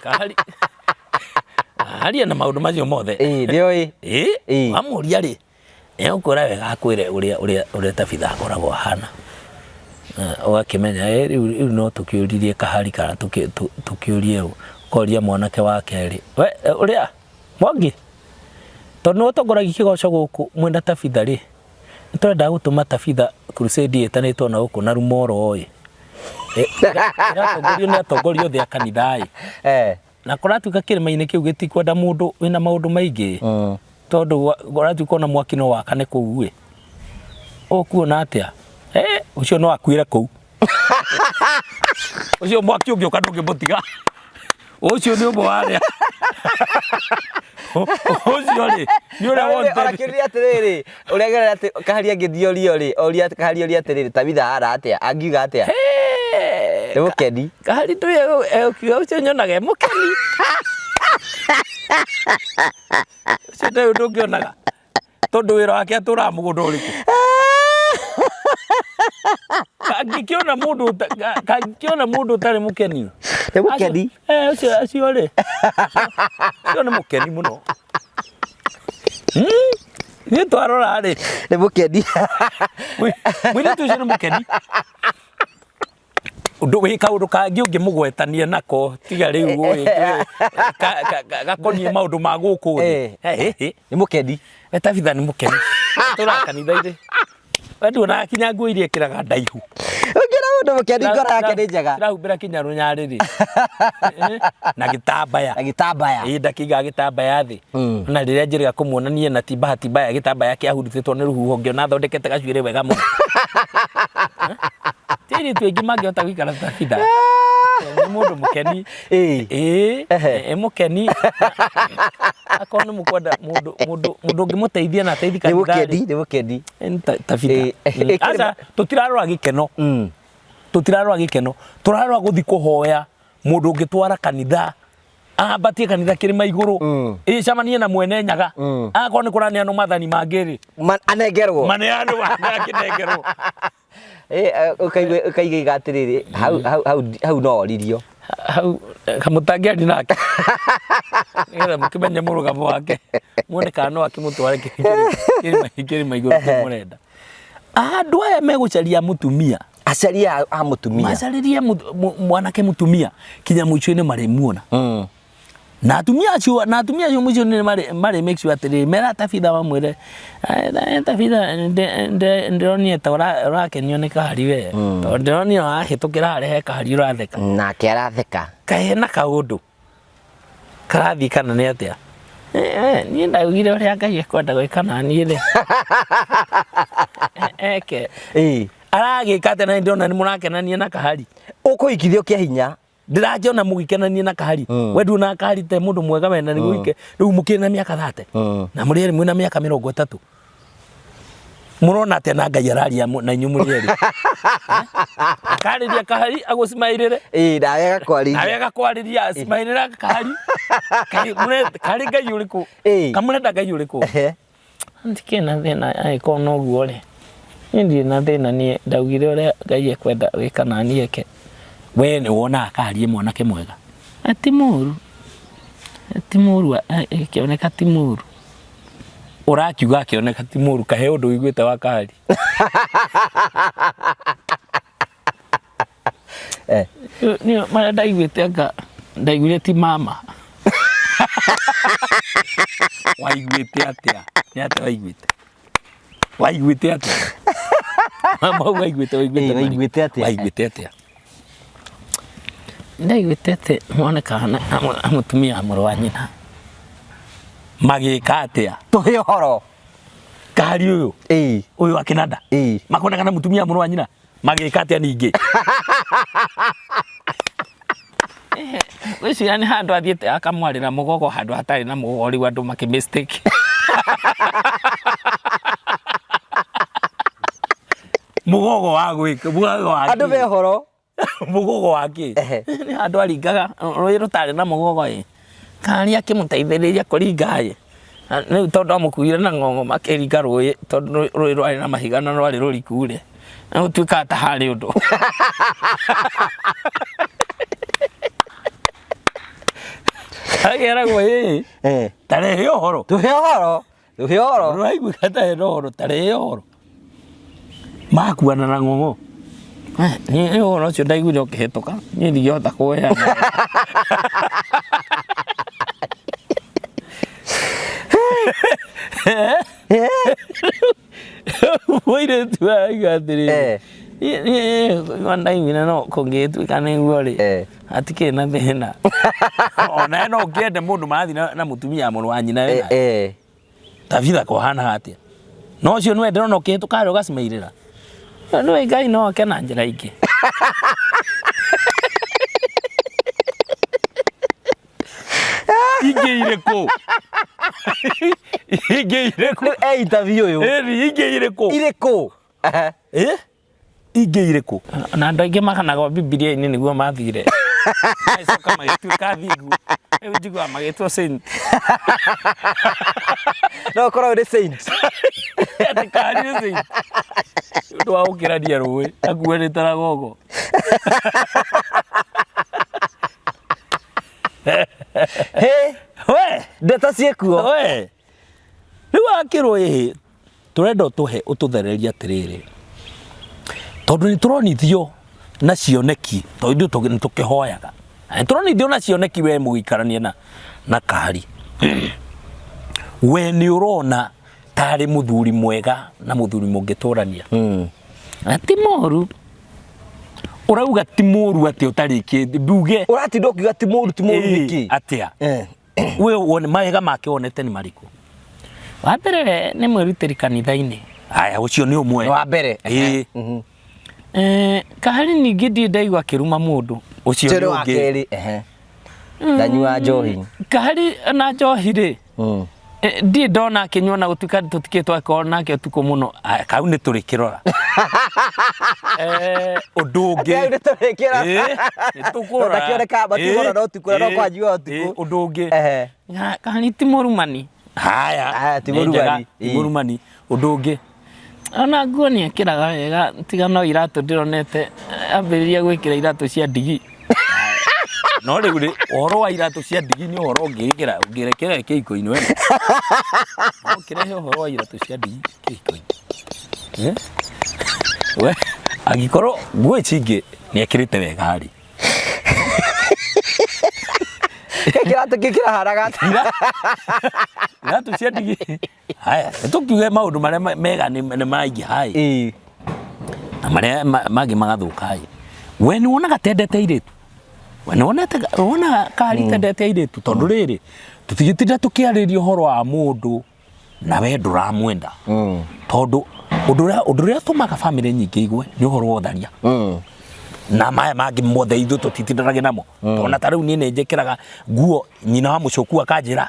kahari aria na maũndũ macio mothe? Ĩ, nĩoĩ. Ĩ. Ĩ. Wamũria rĩ, nĩegũkwĩra wega, akwĩre ũrĩa Tabitha akoragwo ahana. Ũgakĩmenya rĩu no tũkĩũririe kahari kana tũkĩũrie ũ, ũkoria mwanake wa kerĩ we ũrĩa Mwangi, tondũ nĩwe ũtongoragia kĩgoco gũkũ mwĩna Tabitha rĩ, nĩ tũrenda gũtũma Tabitha crusade ĩtanĩtwo na gũkũ na Rumoro ĩ, ĩratongorio nĩ atongoria othe a kanitha ĩ, na kũratuĩka kĩrĩma-inĩ kĩu gĩtikwenda mũndũ wĩna maũndũ maingĩ, tondũ kũratuĩka ona mwaki no wakane kũu ĩ, ũkuona atĩa? Ũcio no akuĩre kũu, ũcio mwaki ũngĩũka ndũngĩmũtiga, ũcio nĩ ũmwe wa arĩa ũcio rĩ nĩ ũrĩa Ona wanted. kĩũria atĩrĩrĩ, ũrĩa gerera atĩ kahari angĩthiĩ orio rĩ, oria kahari oria atĩrĩrĩ, Tabitha ahana atĩa? Angiuga atĩa? Nĩ mũkeni. Kahari tu egũkiuga ũcio nyonaga e mũkeni, ũcio ndarĩ ũndũ ũngĩonaga tondũ wĩra wake atũraga mũgũnda ũrĩkũ. Kangĩkĩona mũndũ ũtarĩ mũkeni. Nĩ mũkeni. Acio, acio rĩ, ũcio nĩ mũkeni mũno. Niĩ twarora rĩ, Nĩ mũkeni. Mũirĩtu ũcio nĩ mũkeni. Ũndũ wĩ kaũndũ kangĩ ũngĩmũgwetania nako tiga rĩu ũĩ gakoniĩ maũndũ ma gũkũ thĩ. Nĩ mũkeni. We Tabitha nĩ mũkeni. Tũraga kanitha-inĩ. We nduonaga kinya nguo iria ĩkĩraga ndaihu. Ũngĩona mũndũ mũkeni ngoro yake nĩ njega. Irahumbĩra kinya rũnyarĩrĩ. Na gĩtambaya. Na gĩtambaya. Ĩ, ndakĩigaga gĩtambaya thĩ. Na rĩrĩa njĩrĩga kũmuonania na ti bahati mbaya gĩtambaya kĩahurutĩtwo nĩ rũhuho ngĩona athondekete gacuĩrĩ wega mũno. Ti airĩtu aingĩ mangĩhota gũikara ta Tabitha. Nĩ mũndũ mũkeni. Ĩ. Ĩ, Ehe. ĩ mũkeni. Akorwo nĩ mũkwenda mũndũ ũngĩmũteithia na ateithie Nĩ kanitha rĩ, mũkeni, nĩ mũkeni. nĩ Tabitha. Ĩ, Aca, tũtirarora gĩkeno. Tũtirarora gĩkeno. Tũrarora gũthiĩ kũhoya mũndũ ũngĩtwara kanitha, ambatie kanitha kĩrĩma igũrũ, ĩcemanie na mwene Nyaga. Akorwo nĩ kũraneanwo mathani mangĩ rĩ, Anengerwo. Maneanwo akĩnengerwo. Ũkaigua atĩrĩrĩ, hau hau hau hau no oririo. Hau kamũtangĩaria nake nĩgetha mũkĩmenye mũrũgamo wake, muone kana no akĩmũtware kĩrĩma igũrũ kĩrĩa mũrenda. Andũ aya megũcaria mũtumia, Acaria a mũtumia. Macarĩrie mwanake mũtumia kinya mũico-inĩ marĩmuona. Na atumia acio mũico-inĩ marĩ make sure atĩrĩrĩ mera Tabitha mamwĩre, "Eh, Tabitha ndĩronire ta ũrakenio nĩ kahari we, tondũ ndĩronire wahĩtũkĩra harĩa he kahari ũratheka." Nake aratheka. Kaĩ na kaũndũ karathiĩ kana nĩ atĩa? Niĩ ndaugire ũrĩa Ngai ekwenda gwĩka na niĩ rĩ eke. Aragĩka atĩa na nĩ ndĩrona nĩ mũrakenania na kahari? Ũkũhikithio kĩa hinya. Ndĩrakĩona mũgĩkenania na kahari. We nduonaga kahari te mũndũ mwega we na nĩguo ike rĩu mũkĩrĩ na mĩaka 30 na mũrĩ erĩ mwĩna mĩaka 30, mũrona atĩa na Ngai araria na inyuĩ mũrĩ erĩ? Akarĩria kahari agũcimaĩrĩre. Ĩ, nawe agakwarĩria. Nawe agakwarĩria acimaĩrĩra kahari. Karĩ Ngai ũrĩkũ? Kamũrenda Ngai ũrĩkũ? Ndikĩrĩ na thĩna angĩkorwo noguo rĩ, niĩ ndirĩ na thĩna, niĩ ndaugire ũrĩa Ngai ekwenda gwĩka na niĩ eke. We nĩ wonaga kaharie mwanake mwega? Ti mũru, ti mũru, akĩoneka ti mũru. Ũrakiuga akĩoneka ti mũru, kahe ũndũ ũiguĩte wa kahari? Niĩ marĩa ndaiguĩte anga ndaiguire ti mama. Waiguĩte atĩa? Nĩ atĩa waiguĩte? Waiguĩte atĩa? Mama waiguĩte waiguĩte Ĩĩ, waiguĩte atĩa? Waiguĩte atĩa? Ndaiguĩte atĩ monekaga na mũtumia wa mũrũ wa nyina. Magĩka atĩa? Tũhe ũhoro. Kahari ũyũ Ĩĩ. Ũyũ wa kĩnanda Ĩĩ. makoneka na mũtumia wa mũrũ wa nyina magĩka atĩa ningĩ? Ngwĩciria nĩ handũ athiĩte akamwarĩra mũgogo handũ hatarĩ na mũgogo rĩu andũ makĩ mistake. Mũgogo wa gwĩka mũgogo wa Andũ kĩ? me ũhoro. Mũgogo wa kĩ? Ehe. Nĩ handũ aringaga rũĩ rũtarĩ na mũgogo ĩ. Kari akĩmũteithĩrĩria kũringa ĩ. Na rĩu tondũ amũkuire na ng'ong'o makĩringa rũĩ tondũ rũĩ rwarĩ na mahiga na rwarĩ rũriku rĩ. Na gũtuĩkaga ta harĩ ũndũ. Akeragwo ĩ tarehe ũhoro. Tũhe ũhoro. Tũhe ũhoro. Ũraiguĩka ta hena ũhoro tarehe ũhoro. Makuana na ng'ong'o. Niĩ ũhoro ũcio ndaiguire ũkĩhĩtũka niĩ ndingĩhota kũheana. Mũirĩtu arauga atĩrĩrĩ niĩ ndaiguire no kũngĩgĩtuĩka nĩguo rĩ hatikĩrĩ na thĩna. Onawe no ũkĩende mũndũ marathiĩ na mũtumia wa mũrũ wa nyina wĩ nake. Tabitha kohana atĩa? No ũcio nĩwe ndĩrona ũkĩhĩtũka harĩa ũgacimairĩra. Nĩwe Ngai no oke na njĩra ingĩ. Ingĩ irĩkũ? Ingĩ irĩkũ? Rĩu e interview ũyũ. Ĩni ingĩ irĩkũ? Irĩkũ? Ehe. Eh? Ingĩ irĩkũ? Na andũ aingĩ maganagwo Bibilia-inĩ nĩguo mathire. Magĩcoka magĩtuĩka thingu. Rĩu njiguaga magĩtwo saint. No ũkorwo ũrĩ saint. Atĩ kari nĩ saint. Nĩ ũndũ wa gũkĩrania rũĩ akuanĩte na gogo. Hĩ, We! ndeto ciĩkuo. We! Rĩu akĩrwo ĩhĩ tũrenda ũtũhe ũtũthererie atĩrĩrĩ tondũ nĩ tũronithio na cioneki tondũ ithuĩ nĩ tũkĩhoyaga nĩ tũronithio na cioneki we mũgĩikarania na na kahari we nĩ ũrona tarĩ mũthuri mwega na mũthuri mũngĩtũrania. Na ti mũru. Ũrauga ti mũru atĩa ũtarĩkĩtie nduge? Ũratinda ũkiuga ti mũru ti mũru nĩkĩ? Atĩa? We wone mawega make wonete nĩ marĩkũ? Wa mbere nĩ mwĩrutĩri kanitha-inĩ. Haya ũcio nĩ ũmwe. Wa mbere. Ĩĩ. Kahari ningĩ ndirĩ ndaigua akĩruma mũndũ. Ũcio Ũcio nĩ nĩ wa ũngĩ. kerĩ. Ehe. Ndanyua njohi. Kahari na njohi rĩ, ndirĩ ndona akĩnyua na gũtuĩka tũtikĩrĩ twakorwo nake ũtukũ mũno. Aya, kau nĩ tũrĩkĩrora. Ũndũ ũngĩ. Kau nĩ tũrĩkĩrora. Ĩĩ, nĩ tũkũrora. Ndakĩoneka matiũrora no ũtukũ, no kwanyua ũtukũ. Ĩĩ, ũndũ ũngĩ. Ehe. Kahari ti mũrumani. Haya. Haya, ti Nĩ njega, mũrumani. ti mũrumani. Ũndũ ũngĩ. Ona nguo nĩ ekĩraga wega tiga no iratũ ndĩronete ambĩrĩria gwĩkĩra iratũ cia ndigi. No rĩu rĩ, ũhoro wa iratũ cia ndigi nĩ ũhoro ũngĩkĩra ũngĩrekera kĩhiko-inĩ we. No ũkĩrehe ũhoro wa iratũ cia ndigi kĩhiko-inĩ. Eh? We, angĩkorwo nguo ici ingĩ nĩ ekĩrĩte wega rĩ. Kĩratũ kĩu kĩrahanaga atĩa? Iratũ cia ndigi. Haya, tũkiuge maũndũ marĩa mega nĩ maingĩha ĩ. Ĩĩ. Na marĩa mangĩ magathũka ĩ. We nĩ wonaga tendete airĩtu? We nĩ wonete wonaga kahari tendete airĩtu? Tondũ rĩrĩ, tũtingĩtinda tũkĩarĩria ũhoro wa mũndũ na we ndũramwenda. Tondũ ũndũ ũrĩa ũndũ ũrĩa ũtũmaga bamĩrĩ nyingĩ igwe nĩ ũhoro wa ũtharia. Na maya mangĩ mothe ithuĩ tũtitindanagia namo. Ona ta rĩu niĩ nĩ njĩkĩraga nguo nyina wa mũcũku akanjĩra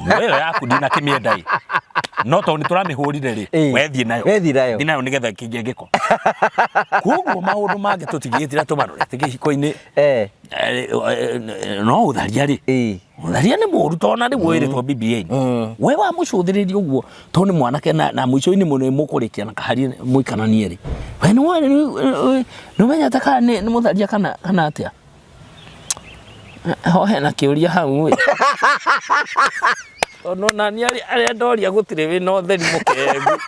nguo ĩyo yaku ndinakĩmĩenda ĩ. No tondũ nĩ tũramĩhũrire rĩ, we thiĩ nayo. We thiĩ nayo. Thiĩ nayo nĩgetha kĩgĩe gĩko. Koguo maũndũ mangĩ tũtingĩgĩtira tũmarore atĩ kĩhiko-inĩ no ũtharia rĩ, ũtharia nĩ mũru tondũ nĩguo wĩrĩtwo Bibilia-inĩ. We wamũcũthĩrĩria ũguo tondũ nĩ mwanake na mũico-inĩ mũno mũkũrĩkia na kahari mũikaranie rĩ, we nĩ ũmenyete kana nĩ mũtharia kana atĩa? Ho hena kĩũria hau ĩ. Tondũ ona niĩ arĩa ndoria gũtirĩ wĩna ũtheri mũkengu.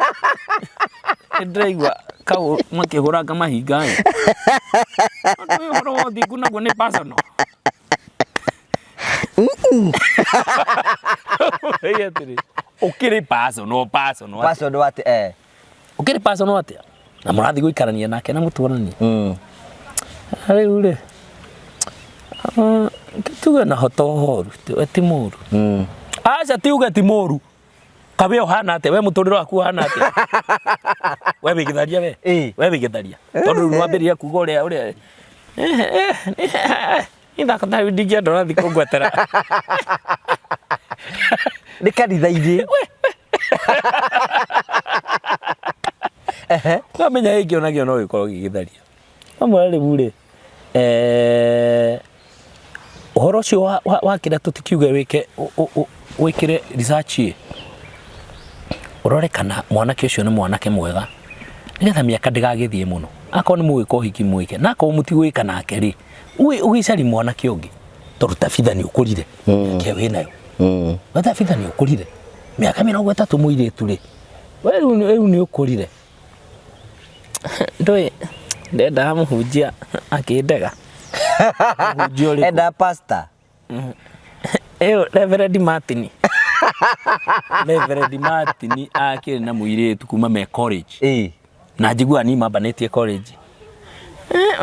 Nĩ ndĩraigua kau makĩhũranga mahinga ĩ. Tondũ ũyũ ũhoro wa ũthingu naguo nĩ personal. Ũrĩa atĩrĩ, ũkĩrĩ personal personal atĩa? Personal atĩ eh. Ũkĩrĩ personal atĩa? Na mũrathiĩ gũikarania nake na mũtũranie. Rĩu rĩ, tuge na ho to horu, ti mũru. Aca ti uge ti mũru. Kawe ũhana atĩa? We mũtũrĩre waku ũhana atĩa? We wĩ gĩtharia we? We wĩ gĩtharia? Tondũ rĩu nĩwambĩrĩria kuga ũrĩa ũrĩa ithako ta rĩu ndingĩenda ũrathiĩ kũngwetera. Nĩ kanitha-inĩ. Ehe. Wamenya gĩkĩ onakĩo no gĩkorwo gĩgĩtharia. Wamwĩra rĩu rĩ, ũhoro ũcio wa kĩrĩa tũtikiuge wĩke wĩkĩre research ĩ, ũrore kana mwanake ũcio nĩ mwanake mwega nĩgetha mĩaka ndĩgagĩthiĩ mũno. Akorwo nĩ mũgwĩka ũhiki mwĩke, na akorwo mũtigwĩka nake rĩ, ũgĩcarie mwanake ũngĩ tondũ Tabitha nĩ ũkũrire mĩaka ĩyo wĩnayo. We Tabitha nĩ ũkũrire mĩaka 30 mũirĩtu rĩ, we rĩu nĩ ũkũrire. Ndũĩ ndendaga mũhunjia akĩndega. Mũhunjia ũrĩkũ? Endaga pastor. Ĩyo Reverend Martin. Reverend Martin akĩrĩ na mũirĩtu kuma me college. Na njiguaga niĩ mambanĩtie college.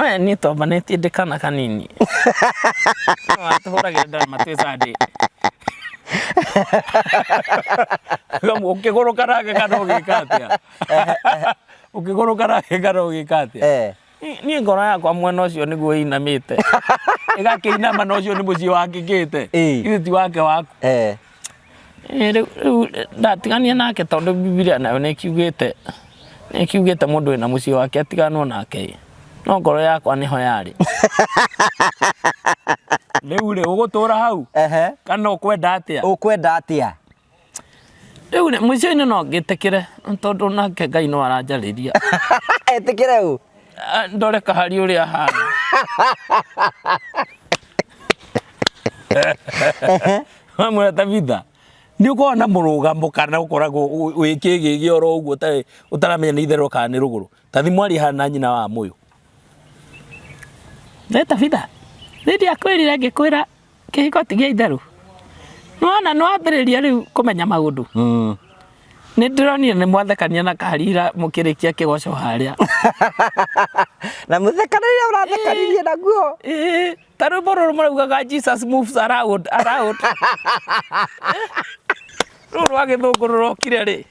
We niĩ twambanĩtie ndĩ kana kanini. Watũhũragĩra ndarama twĩ Sunday. Ũkĩgũrũka nake kana ũgĩka atĩa? Ũkĩgũrũka nake kana ũgĩka atĩa? Niĩ ngoro yakwa mwena ũcio nĩguo ĩinamĩte. Ĩgakĩinama na ũcio nĩ mũciĩ wakĩkĩte. Githĩ ti wake waku. Rĩu rĩu ndatigania nake tondũ Bibilia nayo nĩ ĩkiugĩte nĩ ĩkiugĩte mũndũ wĩna mũciĩ wake atiganwo nake. No ngoro yakwa nĩho yarĩ. Rĩu rĩ ũgũtũra hau kana ũkwenda atĩa? Ũkwenda atĩa? Rĩu rĩ mũico-inĩ no ngĩtĩkĩre tondũ nake Ngai no aranjarĩria. Etĩkĩre ũ? Ndore kahari ũrĩa ahana. Wamwĩra Tabitha nĩ ũkoragwo na mũrũgamo kana ũkoragwo wĩ kĩgĩgĩ oro ũguo ũtaramenya nĩ itherũ kana nĩ rũgũrũ. Ta thiĩ mwarie haha na nyina wa Mũyũ. We Tabitha, nĩ ndiakwĩrire ngĩkwĩra kĩhiko ti gĩa itherũ. Nĩwona nĩwambĩrĩria rĩu kũmenya maũndũ. Nĩ ndĩronire nĩ mwathekania na Karira mũkĩrĩkia kĩgoco harĩa. Na mũthekanĩre ũrathekanirie naguo. Ĩĩ, ta rwĩmbo rũrũ maraugaga Jesus moves around, around. Rũrũ rwa gĩthũngũ rũrokire rĩ,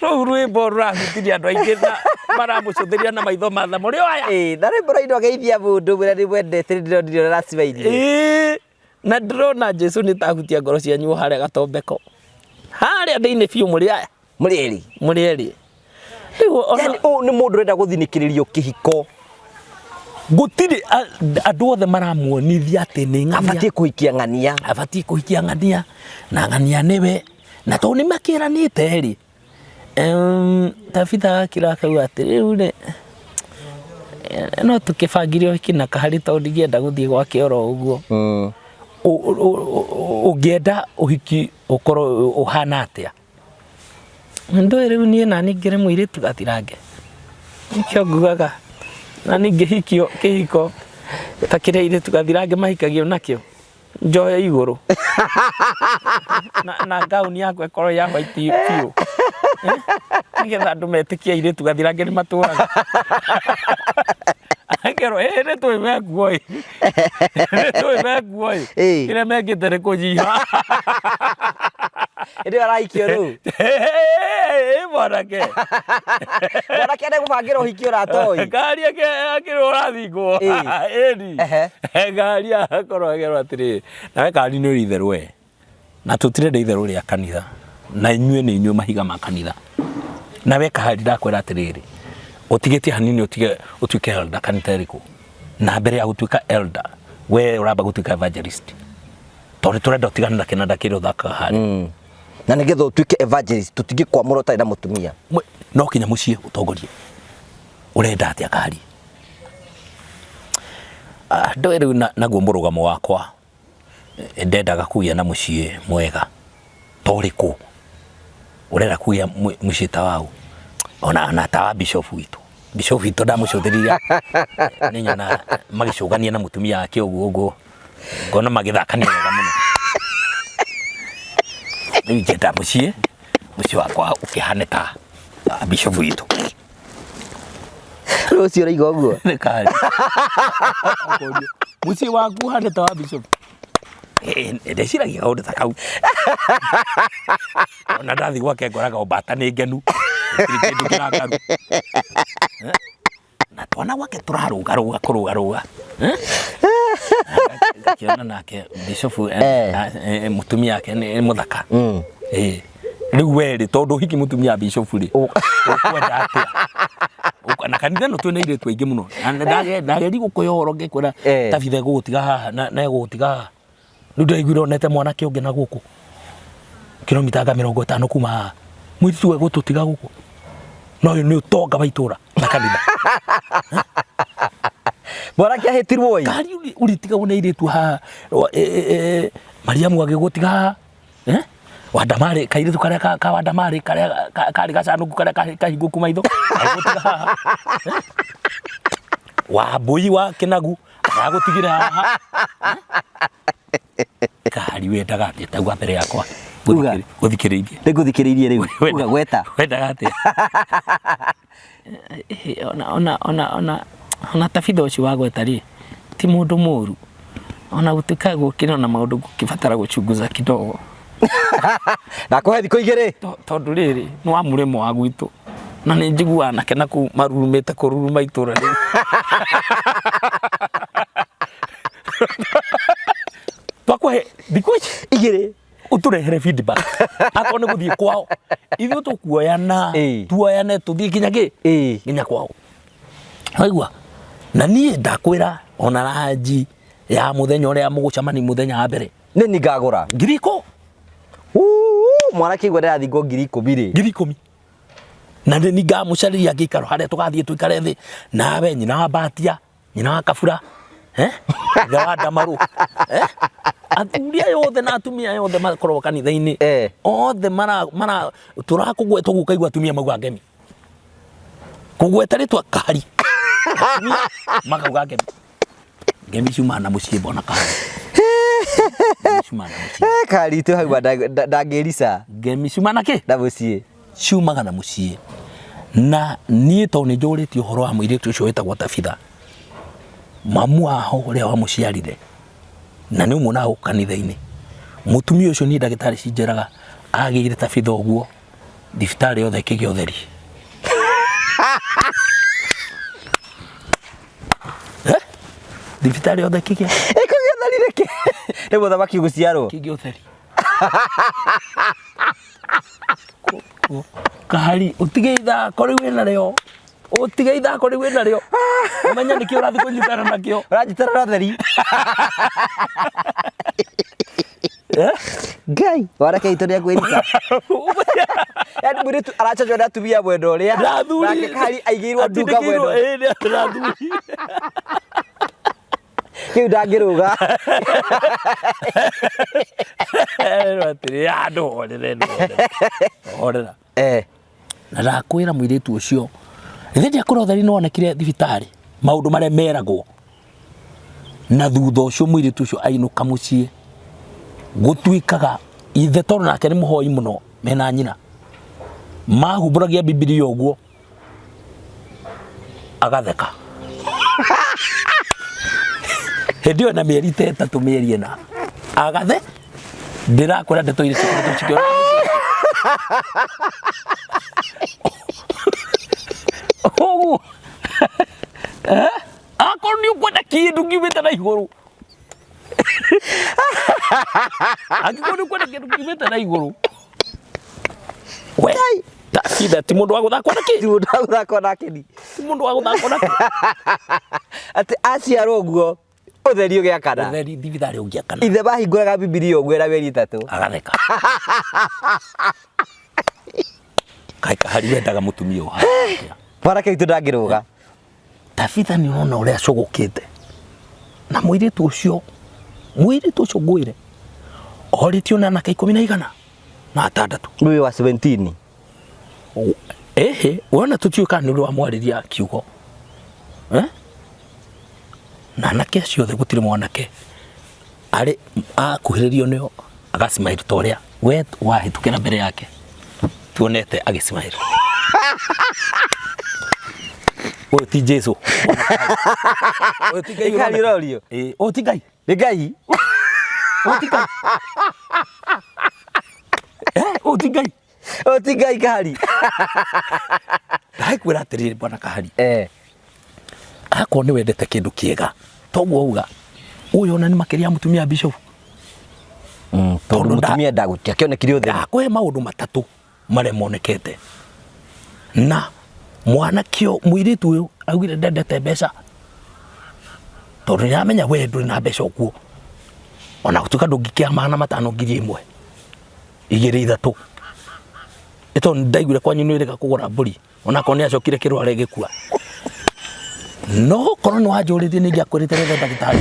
rũu rwĩmbo rũrahutirie andũ aingĩ na maramũcũthĩria na maitho ma tha mũrĩ o aya. Ĩĩ, na rwĩmbo rwainwo geithia mũndũ mwĩra nĩ mwendete nĩ ndĩronire ũrĩa ũracimainire. Ĩĩ, na ndĩrona Jesu nĩ tahutia ngoro cianyu o harĩa gatombeko. Harĩa thĩinĩ biũ mũrĩ aya. Mũrĩ erĩ. Mũrĩ erĩ. Rĩu ona Yani ũyũ nĩ mũndũ ũrenda gũthinĩkĩrĩrio kĩhiko. Gũtirĩ andũ othe maramuonithia atĩ nĩ ng'ania. Abatiĩ kũhikia ng'ania. Abatiĩ kũhikia ng'ania na ng'ania nĩwe. Na tondũ nĩ makĩranĩte rĩ, Tabitha agakira akauga atĩ rĩu rĩ, no tũkĩbangire ũhiki na kahari tondũ ndingĩenda gũthiĩ gwake oro ũguo. Ũngĩenda ũhiki ũkorwo ũhana atĩa? Ndũĩ rĩu niĩ nani ngĩrĩ mũirĩtu gathirange nĩkĩo ngugaga nani ngĩhikio kĩhiko ta kĩrĩa airĩtu gathirange mahikagio nakĩo njoe igũrũ na ngauni yakwa ĩkorwo ya white biũ nĩgetha andũ metĩkie airĩtu gathirange nĩ matũraga Akerwo ĩ nĩ tũĩ mekuo ĩ nĩ tũĩ mekuo ĩ Ĩ. kĩrĩa mekĩte nĩ kũnyiha Hĩndĩ ĩyo arahikio rĩu. Ĩ, mwanake Mwanake nĩegũbangĩra ũhiki ũratoĩ. ngari akĩrwo ũrathingwo Ĩ. ĩni Ehe. ngari akorwo akerwo atĩrĩ nawe kari nĩ ũrĩ itherũ we na tũtirenda itherũ rĩa kanitha. Na inyuĩ nĩ inyuĩ mahiga ma kanitha. Na we Kahari ndakwĩra atĩrĩrĩ, ũtigĩtie hanini ũtige ũtuĩke elder kanitha ĩrĩkũ? Na mbere ya gũtuĩka elder, we ũramba gũtuĩka evangelist. Tondũ tũrenda ũtigane na kĩnanda kĩrĩa ũthakaga harĩa. Na nĩgetha ũtuĩke evangelist tũtingĩkwamũra ũtarĩ na mũtumia. No kinya mũciĩ ũtongorie. Ũrenda atĩa Kahari? Ah, ndũĩ rĩu naguo mũrũgamo wakwa ndendaga kũgĩa na mũciĩ mwega ta ũrĩkũ? Ũrenda kũgĩa mũciĩ ta waũ? Ona na ta wa bishop witũ. Bishop witũ ndamũcũthĩrĩria nĩ nyona magĩcũgania na mũtumia wake ũguo ũguo ngona magĩthakania wega mũno. Rĩu ingĩenda mũciĩ mũciĩ wakwa ũkĩhane ta bishop witũ. Rũciũ ũraiga ũguo. Nĩ kari. Mũciĩ waku ũhane ta wa bishop. Eh, ndeciragia kaũndũ ta kau. Ona ndathiĩ gwake ngoraga o mbata nĩ ngenu. Gũtirĩ kĩndũ kĩrakaru. Eh? Na twana gwake tũrarũgarũga kũrũgarũga. Eh? Ngakĩona nake bishop mũtumia wake nĩ mũthaka. Eh. Rĩu we rĩ tondũ hiki mũtumia wa bishop rĩ ũkwenda atĩa? Na kanitha ĩno twĩna airĩtu aingĩ mũno. Na ndageri gũkũhe ũhoro ngĩkwĩra Tabitha egũgũtiga haha na egũgũtiga haha. Rĩu ndĩraiguire onete mwanake ũngĩ na gũkũ kilomita anga 50 kuma haha. Mũirĩtu egũtũtiga gũkũ. Na ũyũ nĩ ũtonga wa itũra na kanitha. Mwanake ahĩtirwo ĩ. Ngari ũrĩtigagwo nĩ airĩtu haha. Mariamu agĩgũtiga haha. Eh? Wandamari kairitu karia ka Wandamari karia kari gacanũku karia kahingũku maitho agĩgũtiga haha. Eh? Wambũi wa Kĩnagu agagũtigire haha. Eh? Kahari wendaga atĩa tauga mbere yakwa Uga. Gũthikĩrĩirie. Nĩngũthikĩrĩirie rĩu. Uga gweta. Wendaga atĩa? Ona ona ona ona ona Tabitha ũcio wagweta rĩ ti mũndũ mũru ona gũtuĩka gũkĩrĩ ona maũndũ ngũkĩbatara gũchunguza kidogo. Ndakũhe thikũ igĩrĩ. Tondũ rĩrĩ nĩ wa mũrĩmo wa gwitũ na nĩ njiguaga anake na kũu marurumĩte kũruruma itũra rĩu. Twakũhe thikũ ici igĩrĩ uturehere feedback akorwo nĩ gũthiĩ kwao ithuĩ tũkuoyana tuoyane tũthiĩ nginya kĩ nginya kwao waigua na niĩ ndakwĩra ona ranji ya mũthenya ũrĩa mũgũcemania mũthenya wa mbere nĩ ni ngagũra 10,000. Mwanake igua ndĩrathingwo 10,000 rĩ 10,000 na nĩ ngamũcarĩria gĩikaro harĩa tũgathiĩ tũikare thĩ nawe nyina wa Mbatia nyina wa Kabura eh ithe wa Ndamaru eh athuri aya othe na atumia aya othe makoragwo kanitha-inĩ othe mara mara tũrakũgweta ũguo ũkaigua atumia mauga ngemi kũgweta rĩtwa Kahari atumia makauga ngemi ngemi ciumaga na mũciĩ mbona Kahari Ngemi ciumaga na mũciĩ. Kahari itũ hau ndangĩrica ngemi ciumaga na kĩ na mũciĩ ciumaga na mũciĩ na niĩ tondũ nĩ njũrĩtie ũhoro wa mũirĩtu ũcio wĩtagwo Tabitha mamu waho ũrĩa wamũciarire na nĩ ũmwe nao kanitha-inĩ mũtumia ũcio niĩ ndagĩtarĩ cinjĩraga agĩire Tabitha ũguo thibitarĩ yothe ĩkĩgĩa ũtheri. Eh? Thibitarĩ yothe ĩkĩgĩa ĩkĩgĩa ũtheri nĩkĩ nĩ mũthamaki gũciarwo ĩkĩgĩa ũtheri Kahari ũtige ithako rĩu wĩna rĩo ũtige ithako rĩu wĩna rĩo ũmenye nĩkĩ ũrathiĩ kũnyitana nakĩo ũranyitana na ũtheri Eh? Ngai wanake itũ nĩ akwĩruta yani mũirĩtu aracocwo nĩ atumia mwena ũrĩa Na athuri. nake Kahari aigĩirwo nduka mwena Atindĩkĩirwo, ũrĩa. ĩĩ, nĩ na athuri Kĩu ndangĩrũga. Erwo atĩrĩ "Ah, ndũhorere ndũhorere horera Na ndakwĩra mũirĩtu ũcio githĩ ndiakwĩra ũtheri nĩwonekire thibitarĩ maũndũ marĩa meragwo na thutha ũcio mũirĩtu ũcio ainũka mũciĩ gũtuĩkaga ithe tondũ nake nĩ mũhoi mũno mena nyina mahumbũragia bibilia ũguo agatheka hĩndĩ ĩyo na mĩeri ta ĩtatũ mĩeri ĩna agathe ndĩrakwĩra ndeto iria cikoretwo cikĩona ũguo Eh? akorwo nĩ ũkwenda kĩndũ kiumĩte na igũrũ angĩkorwo nĩ ũkwenda kĩndũ kiumĩte na igũrũ. Tabitha ti mũndũ wa gũthakwo nakĩ Ti mũndũ wa gũthakwo nake ni. Ti mũndũ wa gũthakwo nakĩ. Atĩ aciarwo ũguo ũtheri ũgĩakana. Ũtheri thibitarĩ ũngĩakana. Ithe mahingũraga Bibilia ũguo ĩna mĩeri 3. Agatheka. Kaĩ Kahari wendaga mũtumia ũhana atĩa? Mwanake witũ ndangĩrũga. Tabitha nĩ ũrona ũrĩa acũgũkĩte na mũirĩtu ũcio, mũirĩtu ũcio ngwĩre orĩtio na anake ikũmi na igana na atandatũ. Ũyũ wa 17. Ĩhĩ, wona tũtiũĩ kana nĩ ũndũ wa mwarĩria kiugo. Eh? Na anake acio othe gũtirĩ mwanake arĩ akuhĩrĩrio nĩo agacmail ta ũrĩa we wahĩtũkĩra mbere yake tuonete agĩcmail. Ũyũ ti Jesu. Ũyũ ti Ngai. Ĩkari ũrorio. Ĩĩ, ũyũ ti Ngai. Nĩ Ngai. Ũyũ ti Ngai. Eh, ũyũ ti Ngai. Ũyũ ti Ngai Kahari. Ndakwĩra atĩrĩrĩ bwana Kahari. Eh. Akorwo nĩ wendete kĩndũ kĩega toguo auga ũyũ ona nĩ makĩria ya mũtumia bishop. Tondũ Tondũ mũtumia ndagũtia kĩonekire ũtheri. Ndakũhe maũndũ matatũ marĩa monekete na mwanake ũyũ mũirĩtu ũyũ augire ndendete mbeca tondũ nĩ aramenya we ndũrĩ na mbeca ũguo ona gũtuĩka ndũngĩkĩra 500 1,000 2 3 nĩ tondũ nĩ ndaiguire kwanyu nĩ wĩrĩga kũgũra mbũri onakorwo nĩ acokire kĩrwara ĩgĩkua no korwo nĩ wanjũrĩtie nĩ ingĩakwĩrĩte retha ndagĩtarĩ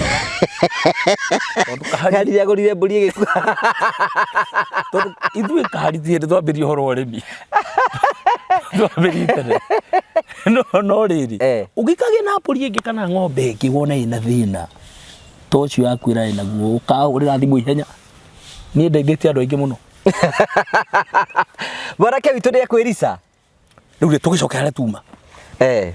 tondũ Kahari Kahari agũrire mbũri ĩgĩkua. Tondũ ithuĩ Kahari ti hĩndĩ twambĩrĩria ũhoro wa ũrĩmi, twambĩrĩirie tene no rĩrĩ Eh. ũngĩkagĩa na mbũri ĩngĩ kana ng'ombe ĩngĩ wone ĩna thĩna ta ũcio yakwĩra ĩnaguo ũkahũrĩra thimũ ihenya. Niĩ ndeithĩtie andũ aingĩ mũno. Mwanake witũ nĩ ekwĩrica. Rĩu rĩ tũgĩcoke harĩa tuma. Eh.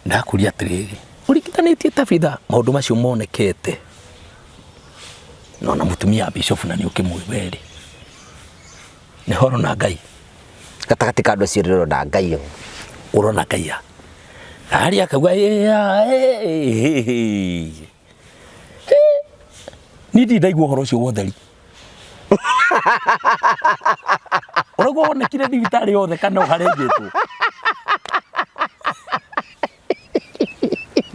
Ndakũria atĩrĩrĩ, ũringithanĩtie Tabitha maũndũ macio monekete no na mũtumia wa bishop na nĩ ũkĩmũĩ werĩ nĩ horo na Ngai. Gatagatĩ ka andũ acio ndĩrona Ngai ũũ. Ũrona Ngai a harĩa akauga niĩ ndirĩ ndaigua ũhoro ũcio wa ũtheri. Ũraigua wonekire thibitarĩ yothe kana ũharengetwo.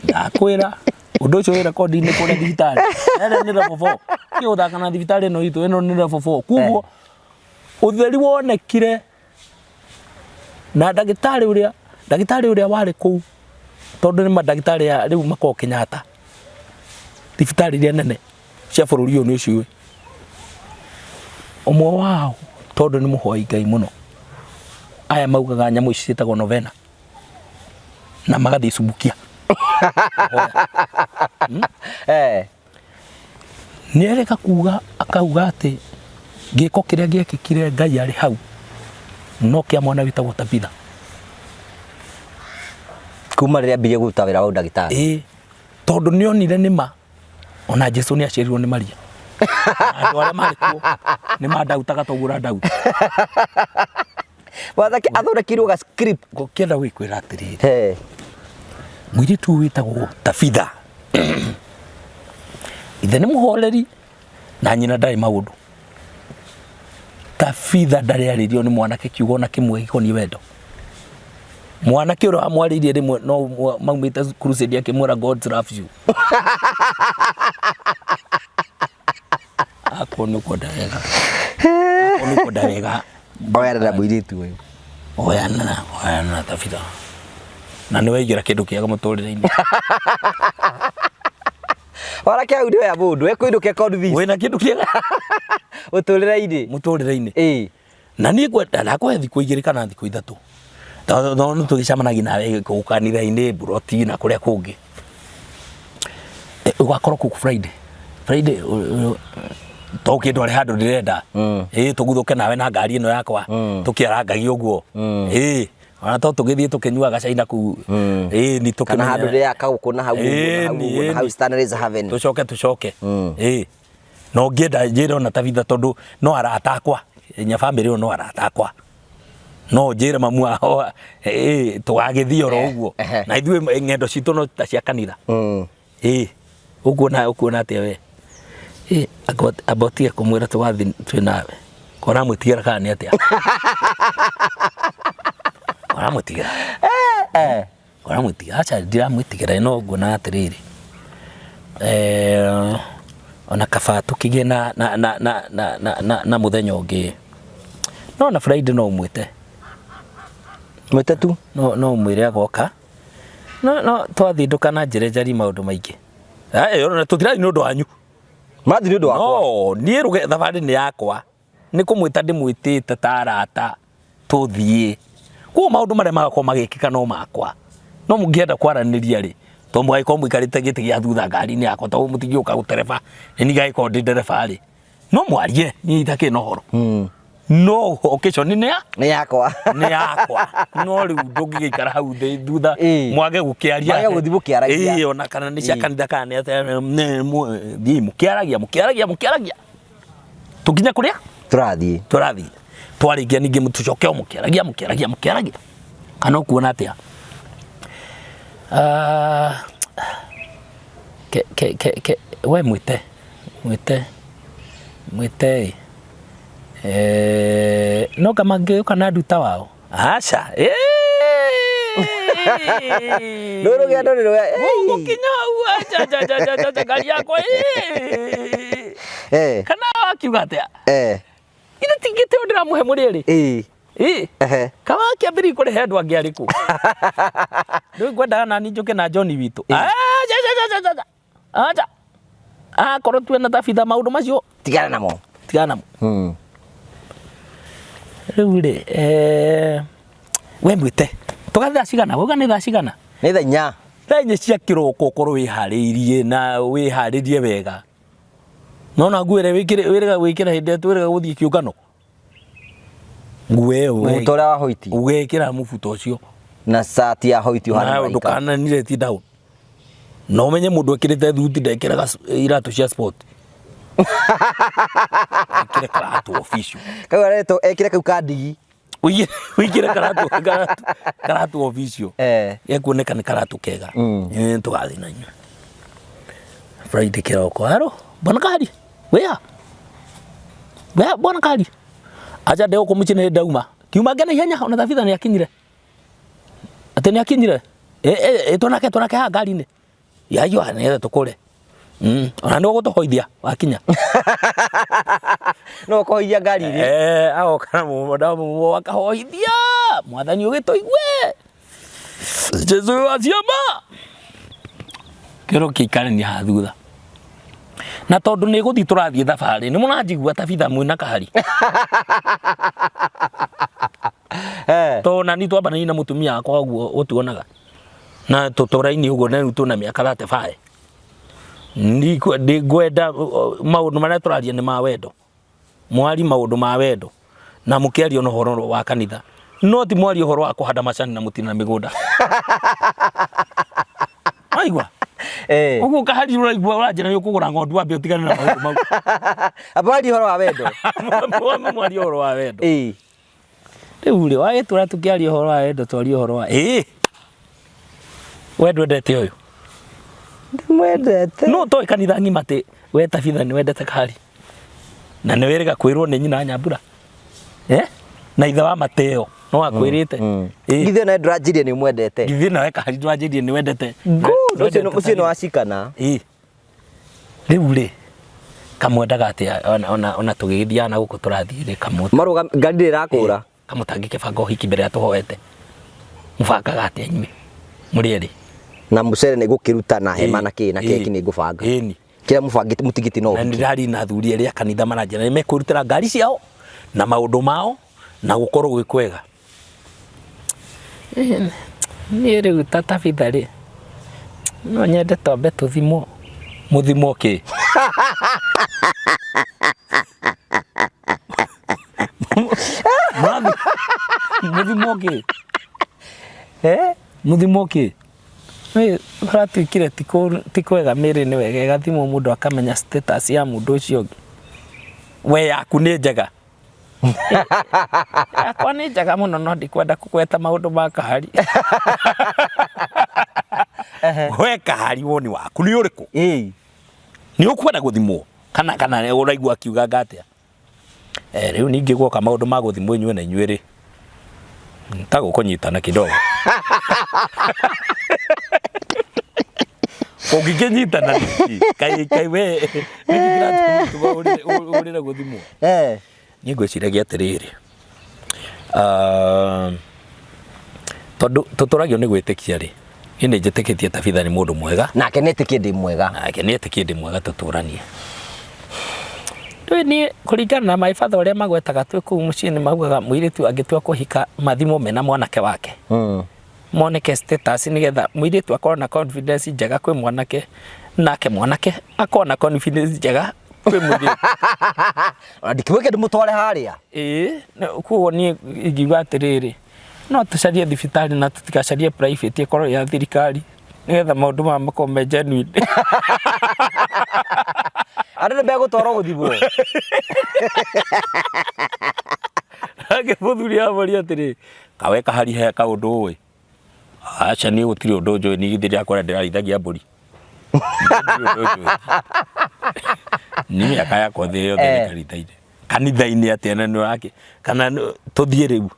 Ndakwĩra ũndũ ũcio wĩ rekondi-inĩ kũrĩa thibitarĩ. Ĩrĩa nĩ level 4. Kĩ gũthaka na thibitarĩ ĩno itũ ĩno nĩ level 4. Koguo ũtheri wonekire na ndagĩtarĩ ũrĩa ndagĩtarĩ ũrĩa warĩ kũu tondũ nĩ mandagĩtarĩ aya rĩu makoragwo Kenyatta thibitarĩ iria nene cia bũrũri ũyũ nĩ ũciũĩ. Ũmwe wao tondũ nĩ mũhoi Ngai mũno, aya maugaga nyamũ ici ciĩtagwo novena na magathiĩ Subukia kũhoya. Eh. Nĩ erĩga kuga akauga atĩ gĩko kĩrĩa gĩekĩkire Ngai arĩ hau no kĩa mwana wĩtagwo Tabitha. Kuma rĩrĩa ambirie kũruta wĩra wa ũndagĩtarĩ. Ĩĩ, tondũ nĩ onire nĩma ona Jesu nĩ aciarirwo nĩ Maria. Na andũ arĩa marĩ kuo nĩ mandautaga toguo ũrandauta. Wathake athondekirwo ga script. Ngũkĩenda gwĩkwĩra atĩrĩrĩ, He. mũirĩtu ũyũ wĩtagwo Tabitha ithe nĩ mũhoreri na nyina ndarĩ maũndũ. Tabitha ndarĩ arĩrio nĩ mwanake kiugo ona kĩmwe gĩkoniĩ wendo. Mwanake ũrĩa wamwarĩirie rĩmwe no maumĩte crusade akĩmwĩra God loves you. Akorwo nĩ ũkwenda wega. Akorwo nĩ ũkwenda wega. Oyana na mũirĩtu ũyũ. Oyana, oyana na Tabitha. Na nĩ waigĩra kĩndũ kĩega mũtũrĩre-inĩ. Wanake hau nĩ oya mũndũ ekũinũka convince Wĩna kĩndũ kĩega mũtũrĩre-inĩ. mũtũrĩre-inĩ. Ĩĩ. Na niĩ ngwenda ndakũhe thikũ 2 kana thikũ 3. Tondũ nĩ tũgĩcemanagia nawe kũu kanitha-inĩ, mburoti na kũrĩa kũngĩ. Ũgakorwo kũu Friday. Friday to ũkĩndware handũ ndĩrenda. Ĩĩ tũguthũke nawe na ngari ĩno yakwa tũkĩarangagia ũguo. Ĩĩ ona to tũgĩthiĩ tũkĩnyuaga cai na kũu. Ĩĩ ni Kana handũ tũkĩmenye. ndĩreka gũkũ na hau ũguo na hau ũguo na hau Stanley's Haven. Tũcoke tũcoke. Ĩĩ. No ngĩenda njĩre ona Tabitha tondũ no arata akwa nya bamĩrĩ ĩyo no arata akwa. No njĩre mamu wao ĩĩ tũgagĩthiĩ oro ũguo. Na ithuĩ ng'endo citũ no ta cia kanitha. Ĩĩ ũkuona ũkuona atĩa we? Ĩĩ amba ũtige kũmwĩra tũgathiĩ twĩ nawe. Kora mwĩtigĩra kana nĩ atĩa? Kora mwĩtigĩra. Eh. Kora mwĩtigĩra. Aca ndiramwĩtigĩra no nguona atĩrĩrĩ. Eh, ona kaba tũkĩgĩe na na na na na na, na, na mũthenya ũngĩ. No na Friday no ũmwĩte. Mwĩte tu. No no ũmwĩre agoka. No no twathiĩ ndũkananjĩre njarie maũndũ maingĩ. Eh, ona tũtirathiĩ nĩ ũndũ wanyu. Marathiĩ nĩ ũndũ wakwa. No, niĩ rũge thabarĩ nĩ yakwa. Nĩ kũmwĩta ndĩmwĩtĩte ta arata tũthiĩ. Koguo maũndũ marĩa magakorwo magĩkĩka no makwa. No mũngĩenda kwaranĩria rĩ, to mũgagĩkorwo mũikarĩte gĩtĩ gĩa thutha ngari-inĩ yakwa tondũ mũtingĩũka gũtereba, nĩ niĩ ngagĩkorwo ndĩ ndereba rĩ, no mwarie niĩ itakĩrĩ na ũhoro. No occasion nĩ ya Nĩ yakwa. nĩ yakwa no rĩu ndũngĩgĩikara hau thĩ thutha Ĩĩ. mwage gũkĩaria Mwage gũthiĩ mũkĩaragia. Ĩĩ, ona kana nĩ cia Ĩĩ. kanitha kana nĩ atĩa thiĩi mũkĩaragia mũkĩaragia mũkĩaragia tũkinye kũrĩa Tũrathiĩ. tũrathiĩ twarĩkia ningĩ tũcoke o mũkĩaragia mũkĩaragia mũkĩaragia kana ũkuona atĩa Ah, ke ke ke ke we mwĩte mwĩte mwĩte ĩ Eh, no kama ngĩũka na nduta wao aca Rũrũ rũgendo nĩ rwa. gũkinya hau aca aca aca aca aca ngari yakwa ĩĩ. Eh. kana akiuga atĩa Eh. ithe ti gĩtĩo ndĩramũhe mũrĩ erĩ Ĩĩ. Ĩĩ. Ehe. Kaba akĩambĩrĩria kũrehe andũ angĩ arĩkũ rĩu ngwendaga nani njũke na John witũ Aca, aca, aca, aca, aca. Akorwo tuena Tabitha maũndũ macio Tigana namo. tigana namo Rĩu rĩ eh, we mwĩte tũgathiĩ thaa cigana wauga nĩ thaa cigana Nĩ thaa inya. Thaa inya cia kĩroko ũkorwo wĩharĩirie na wĩharĩrie wega nona nguo ĩrĩa wĩkĩre wĩrĩga gwĩkĩra hĩndĩ ĩrĩa twĩrĩga gũthiĩ kĩũngano nguo ĩyo Mũbuto ũrĩa wa hoiti. ũgekĩra mũbuto ũcio Na cati ya hoiti ũhana na mũraika. ndũkananire ti down na ũmenye mũndũ ekĩrĩte thuti ndekĩraga iratũ cia sport ekĩre karatũ official Kau aretwo ekĩre kau ka ndigi. Wĩikĩre karatũ karatũ karatũ official Eh. gekuoneka nĩ karatũ kega Mm. Eh, tũgathiĩ na inyuĩ Friday kĩroko haro bwana kari wĩa wĩa bwana kari acha ndĩ gũkũ mũciĩ nĩ ndauma kiuma ngena ihenya ona Tabitha nĩ akinyire atĩ nĩ akinyire ĩ twanake twanake haha ngari-inĩ yayua nĩgetha tũkũre Mm, ona nĩ ũgũtũhoithia wakinya No ũkũhoithia ngari-inĩ. Eh, agoka na mũdamu akahoithia mwathani ũgĩtũigue Jesu wa ciama kĩro kĩikarania haha thutha na tondũ nĩ gũthiĩ tũrathiĩ thabarĩ nĩ mũranjigua Tabitha mwĩna kahari Eh. tondũ nani twambanĩirie na mũtumia wakwa ũguo ũtuonaga na tũtũraini ũguo na rĩu twĩna mĩaka 35 ndingwenda maũndũ marĩa tũraria nĩ ma wendo mwari maũndũ ma wendo na mũkĩaria na ũhoro wa kanitha no ti mwarie ũhoro wa kũhanda macani na mũtina mĩgũnda waigua Eh. ũguo kahari ũraigua ũranjĩra nĩ ũkũgũra ng'ondu wambe ũtigane na maũndũ mau Amba warie ũhoro wa wendo. mwarie ũhoro wa wendo Ĩĩ. Rĩu rĩ wagĩtwĩra tũkĩaria ũhoro wa wendo twarie ũhoro wa ĩĩ we ndwendete ũyũ Ndimwendete. no toĩ kanitha ng'ima atĩ we Tabitha nĩ wendete kahari na nĩ wĩrĩga kwĩrwo nĩ nyina wa Nyambura eh? na ithe wa Mateo no akwĩrĩte Mm. Ĩĩ. Githĩ nawe ndũranjĩria nĩ ũmwendete. githĩ nawe kahari ndũranjĩrie nĩ wendete Good. Ũcio wendete ũcio nĩ wacikana. Ĩĩ. Rĩu rĩ kamwendaga atĩa ona, ona, ona tũgĩgĩthiaga na gũkũ tũrathiĩ rĩ kamũ Marũga ngari ndĩrĩ ĩrakũra. Kamũtangĩke banga ũhiki mbere ya tũhoete mũbangaga atĩa inyuĩ mũrĩ erĩ Na mũcere nĩ ngũkĩruta na hema na kĩ na keki nĩ ngũbanga. Ĩni. Kĩrĩa mũbangĩte mũtigĩti no Na ũhiki. nĩndĩraria na athuri erĩ a kanitha maranjĩra nĩ mekwĩrutĩra ngari ciao na maũndũ mao na gũkorwo gwĩ kwega. Niĩ rĩu ta Tabitha rĩ no nyende twambe tũthimwo. Mũthimwo kĩ? Mũthimwo kĩ? Eh? Mũthimwo kĩ? Kũratuĩkire ti kwega mĩĩrĩ nĩ wega ĩgathimwo mũndũ akamenya status ya mũndũ ũcio ũngĩ. We yaku nĩ njega? Yakwa nĩ njega mũno no ndikwenda kũgweta maũndũ ma kahari. We kahari woni waku nĩ ũrĩkũ? Ĩĩ. Nĩ ũkwenda gũthimwo kana kana ũraigua akiuganga atĩa? Eh, rĩu ningĩ guoka maũndũ ma gũthimwo inyuĩ na inyuĩ rĩ ta gũkũnyitana kidogo ũngĩkĩnyitana nĩkĩ kaĩ kaĩ we nĩkĩ kĩratũma ũrĩre gũthimwo Eh. niĩ ngwĩciragia atĩrĩrĩ ah, tondũ tũtũragio nĩ gwĩtĩkia rĩ niĩ nĩ njĩtĩkĩtie Tabitha nĩ mũndũ mwega Nake nĩ etĩkie ndĩ mwega. Nake nĩ etĩkie ndĩ mwega tũtũranie. Rĩu niĩ kũringana na my father ũrĩa magwetaga twĩ kũu mũciĩ nĩ maugaga mũirĩtu angĩtua kũhika mathimwo mena mwanake wake moneke status nĩgetha mũirĩtu akorwo na confidence njega kwĩ mwanake nake mwanake akorwo na confidence njega kwĩ mũirĩtu. Ona ndikĩmwĩke ndĩmũtware harĩa. Ĩĩ, koguo niĩ ingiuga atĩrĩrĩ, no tũcarie thibitarĩ na tũtigacarie private ĩkorwo ya thirikari nĩgetha maũndũ maya makorwo me genuine. Andũ nĩ megũtwarwo gũthimwo. Nake mũthuri amũria atĩrĩ, kawe kahari he kaũndũ ũĩ? Aca niĩ gũtirĩ ũndũ njũĩ, niĩ githĩ ndĩrakwĩra ndĩrarĩithagia mbũri. Niĩ ndirĩ ũndũ njũĩ. Niĩ mĩaka yakwa thĩ yothe nĩ kanitha-inĩ. Kanitha-inĩ atĩa na nĩ ũrakĩ, kana tũthiĩ rĩu?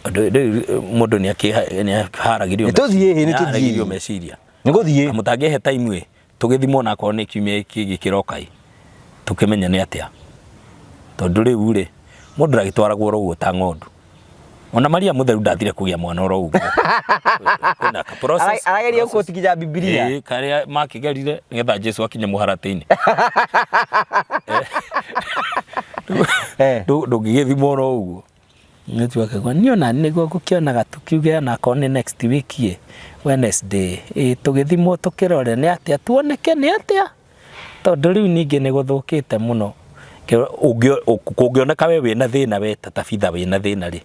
Ũndũ rĩu mũndũ nĩ akĩharagĩrio Nĩ tũthiĩ, nĩ tũthiĩ. nĩaharagĩrio meciria. Nĩ gũthiĩ. Mũtangĩhe time ĩ, tũgĩthimwo onakorwo nĩ kiumia gĩkĩ kĩroka ĩ, tũkĩmenye nĩ atĩa. Tondũ rĩu rĩ, mũndũ ndagĩtwaragwo oro ũguo ta ng'ondu. Ona Maria mũtheru ndathire kũgĩa mwana oro ũguo. Kwĩna ka process. Arageria gũkũti nginya Bibilia. Ĩĩ, karĩa makĩgerire nĩgetha Jesu akinye mũharatĩ-inĩ. Ndũngĩgĩthimwo oro ũguo. Mũirĩtu akauga niĩ ona nĩguo ngũkĩonaga tũkiuge onakorwo nĩ next week ĩ, Wednesday ĩ, tũgĩthimwo tũkĩrore nĩ atĩa tuoneke nĩ atĩa, tondũ rĩu ningĩ nĩ gũthũkĩte mũno. Kũngĩoneka we wĩna thĩna we ta Tabitha wĩna thĩna rĩ,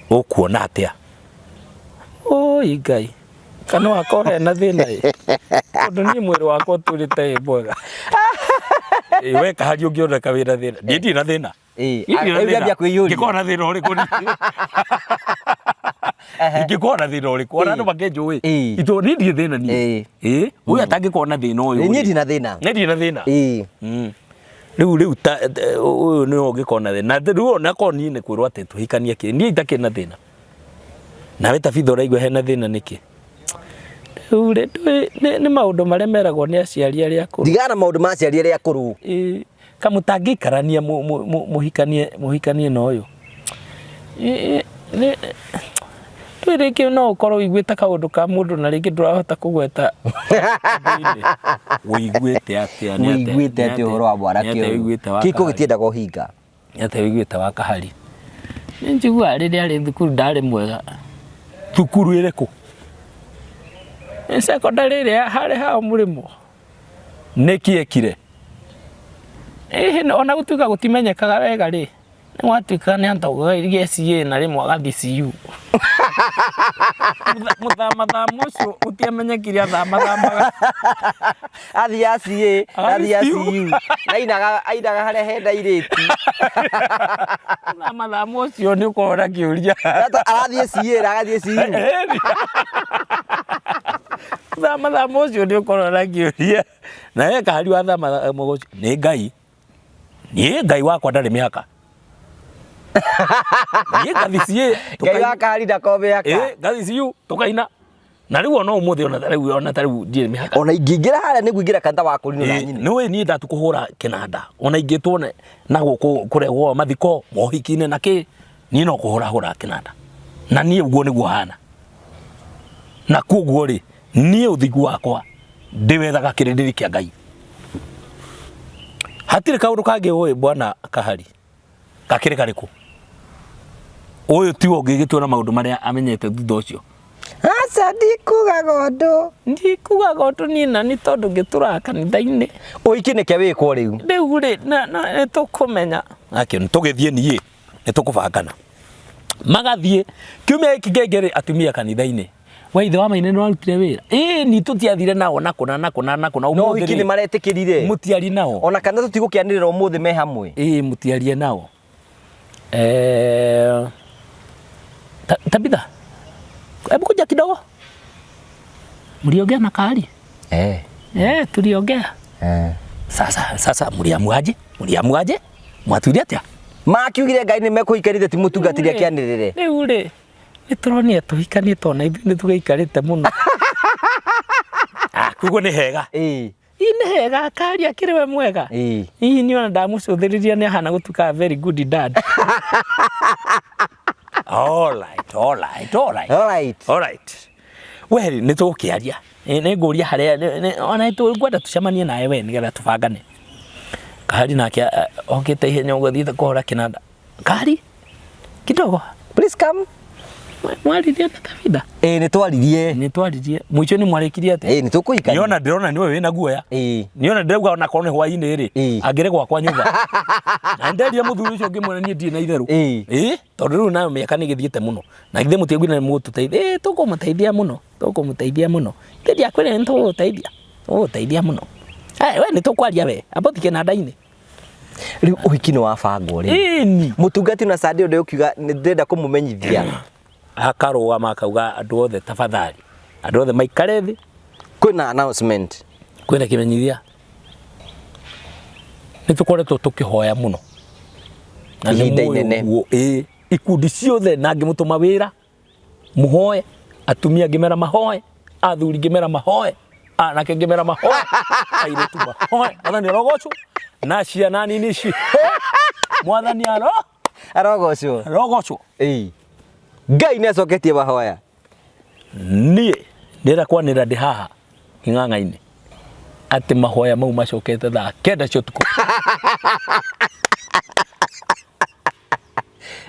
ũkuona atĩa? Ũi Ngai, kana hakorwo hena thĩna ĩ, tondũ niĩ mwĩrĩ wakwa ũtũrĩte wĩ mwega. Ĩ, we kahari ũngĩoneka wĩna thĩna, niĩ ndirĩ na thĩna. Ĩĩ, Niĩ ndirĩ na rĩu thĩna. ambia kwĩyũria. Ingĩkorwo na thĩna ũrĩkũ niĩ? Ingĩkorwo na thĩna ũrĩkũ? Ona andũ makĩnjũĩ. Ĩĩ. Itũ niĩ ndirĩ thĩna niĩ. Ĩĩ. Ĩĩ, ũyũ atangĩkorwo na thĩna ũyũ. Ĩĩ, niĩ ndirĩ na thĩna. Niĩ ndirĩ na thĩna. Ĩĩ. Rĩu rĩu ta ũyũ nĩwe ũngĩkorwo na thĩna. Na rĩu ona korwo niĩ nĩ kwĩrwo atĩ tũhikanie kĩ, niĩ itakĩrĩ na thĩna. Nawe Tabitha ũraigua hena thĩna nĩkĩ? Rĩu rĩ, ndũĩ nĩ maũndũ marĩa meragwo nĩ aciari arĩa akũrũ. Ndigana na maũndũ ma aciari arĩa akũrũ. Ĩĩ, kamũtangĩikarania mũhikanie mũhikanie na ũyũ. Ndũĩ rĩngĩ no ũkorwo ũiguĩte kaũndũ ka mũndũ na rĩngĩ ndũrahota kũgweta andũ-inĩ. Ũiguĩte atĩa? Nĩ atĩa- Ũiguĩte nĩ atĩa ũhoro wa mwanake nĩ atĩa ũyũ? ũiguĩte wa Kĩhiko Kahari? gĩtiendaga ũhinga. Nĩ atĩa ũiguĩte wa Kahari? Nĩ njiguaga rĩrĩa arĩ thukuru ndarĩ mwega. Thukuru ĩrĩkũ? Nĩ cekondarĩ ĩrĩa harĩ hao mũrĩmo. Nĩkĩ ekire? Ĩhĩ ona gũtuĩka gũtimenyekaga wega rĩ, nĩ gwatuĩkaga nĩ atongoragia CA na rĩmwe agathiĩ CU. Mũthamathama ũcio gũtiamenyekire athamathamaga. Athiaga CA, Agathiĩ athiaga CU. CU. Na ainaga ainaga harĩa hena airĩtu. Mũthamathama ũcio nĩ ũkoragwo na kĩũria. Arathiĩ CA na agathiĩ CU. Mũthamathama ũcio nĩ ũkoragwo na kĩũria. Na he kahari wa thamathama ũcio nĩ Ngai. Niĩ Ngai wakwa ndarĩ mĩhaka. Niĩ ngathi CA. Ngai wa kahari ndakoragwo mĩhaka. Ĩ, ngathi CU tũkaina. Na rĩu ona ũmũthĩ ona ta rĩu ona ta rĩu ndirĩ mĩhaka. Ona ingĩingĩra harĩa nĩ ngũingĩra kanitha wa kũrinũ na nyine. Nĩ ũĩ niĩ ndatu kũhũra kĩnanda ona ingĩtwo na gũkũ kũrehwo mathiko mohiki-inĩ na kĩ niĩ no kũhũra hũra kĩnanda na niĩ ũguo nĩguo hana na koguo rĩ niĩ ũthingu wakwa ndĩwethaga kĩrĩndĩ kĩa Ngai hatirĩ kaũndũ kangĩ ũĩ bwana Kahari gakĩrĩ karĩkũ ũyũ tiwe ũngĩgĩtua na maũndũ marĩa amenyete thutha ũcio Aca ndikugaga ũndũ. Ndikugaga ũndũ niĩ na nĩ tondũ ngĩtũraga kanitha-inĩ. Ũhiki nĩke wĩkwo rĩu. Rĩu rĩ nĩ tũkũmenya. Akĩ tũgĩthiĩ niĩ nĩ tũkũbangana. Magathiĩ kiumia gĩkĩ kĩngĩ rĩ atumia kanitha-inĩ. We ithe wa Maina nĩ warutire wĩra? Ĩĩ ni tũtiathire nao na kũna na kũna na kũna. No ũhiki nĩ maretĩkĩrire. Mũtiarie nao. Ona kana tũtigũkĩanĩrĩra ũmũthĩ me hamwe. Ĩĩ mũtiarie nao. Eh, Tabitha, hebu kuja kidogo. Mliongea na Kahari? Eh. Eh, tuliongea. Eh. Sasa sasa mũrĩamuaje mũrĩamuaje mwatuire atĩa? Makiugire Ngai nĩ mekũhikanĩte ti mũtungatĩri akĩanĩrĩre. Rĩu rĩ nĩ tũronire tũhikanĩte ona ithuĩ nĩ tũgĩikarĩte mũno. Ah, koguo nĩ hega. Ĩĩ. Ii nĩ hega karia akĩrĩ we mwega. Ĩĩ. Hihi niĩ ona ndamũcũthĩrĩria nĩ ahana gũtuĩka a very good dad. All right, all right, all right. All right. All right. We rĩ nĩ tũgũkĩaria. Nĩ ngũria harĩa ona nĩ ngwenda tũcemanie nawe we nĩgetha tũbangane. Kahari nake okĩte ihenya ũguo thiĩte kũhũra kĩnanda. Kahari kidogo. Please come. Mwaririe na Tabitha? Ĩĩ nĩ twaririe. Nĩ twaririe. Mũico nĩ mwarĩkirie atĩa? Ĩĩ nĩ tũkũhikania. Niona ndĩrona nĩwe wĩna guoya. Ĩĩ. Niona ndĩrauga ona korwo nĩ hwainĩ rĩ, Ĩĩ. angĩrĩ gwakwa nyũmba. Na ndendia mũthuri ũcio ngĩmwĩra niĩ ndirĩ na itherũ. Ĩĩ. Ĩĩ, tondũ rĩu nayo mĩaka nĩ ĩgĩthiĩte mũno. Na githĩ mũtiaugire nĩ mũgũtũteithia? Ĩĩ tũkũmũteithia mũno, tũkũmũteithia mũno. Githĩ ndiakwĩrire nĩ tũgũgũteithia? Tũgũgũteithia mũno. Hey, we nĩ tũkwaria we, amba ũthiĩ kĩnanda-inĩ. Rĩu ũhiki nĩ wabangwo rĩ. Ĩni. Mũtungati na Sunday ũndũ ũkiuga nĩ ndĩrenda kũmũmenyithia. Akarũgama akauga andũ othe tafadhali, andũ othe maikare thĩ. Kwĩna announcement. Kwĩna kĩmenyithia. Nĩ tũkoretwo tũkĩhoya mũno. Na nĩ Ihinda mũĩ inene. ũguo, ĩĩ. Ikundi ciothe na ngĩmũtũma wĩra mũhoe, atumia ngĩmera mahoe, athuri ngĩmera mahoe, anake ngĩmera mahoe, airĩtu mahoe. Mwathani arogocwo na ciana nini ci Mwathani aro Arogocwo. arogocwo. Ĩĩ. Ngai nĩ acoketie mahoya. Niĩ ndĩrenda kwanĩrĩra ndĩ haha kĩng'ang'a-inĩ atĩ mahoya mau macokete thaa kenda cia ũtukũ.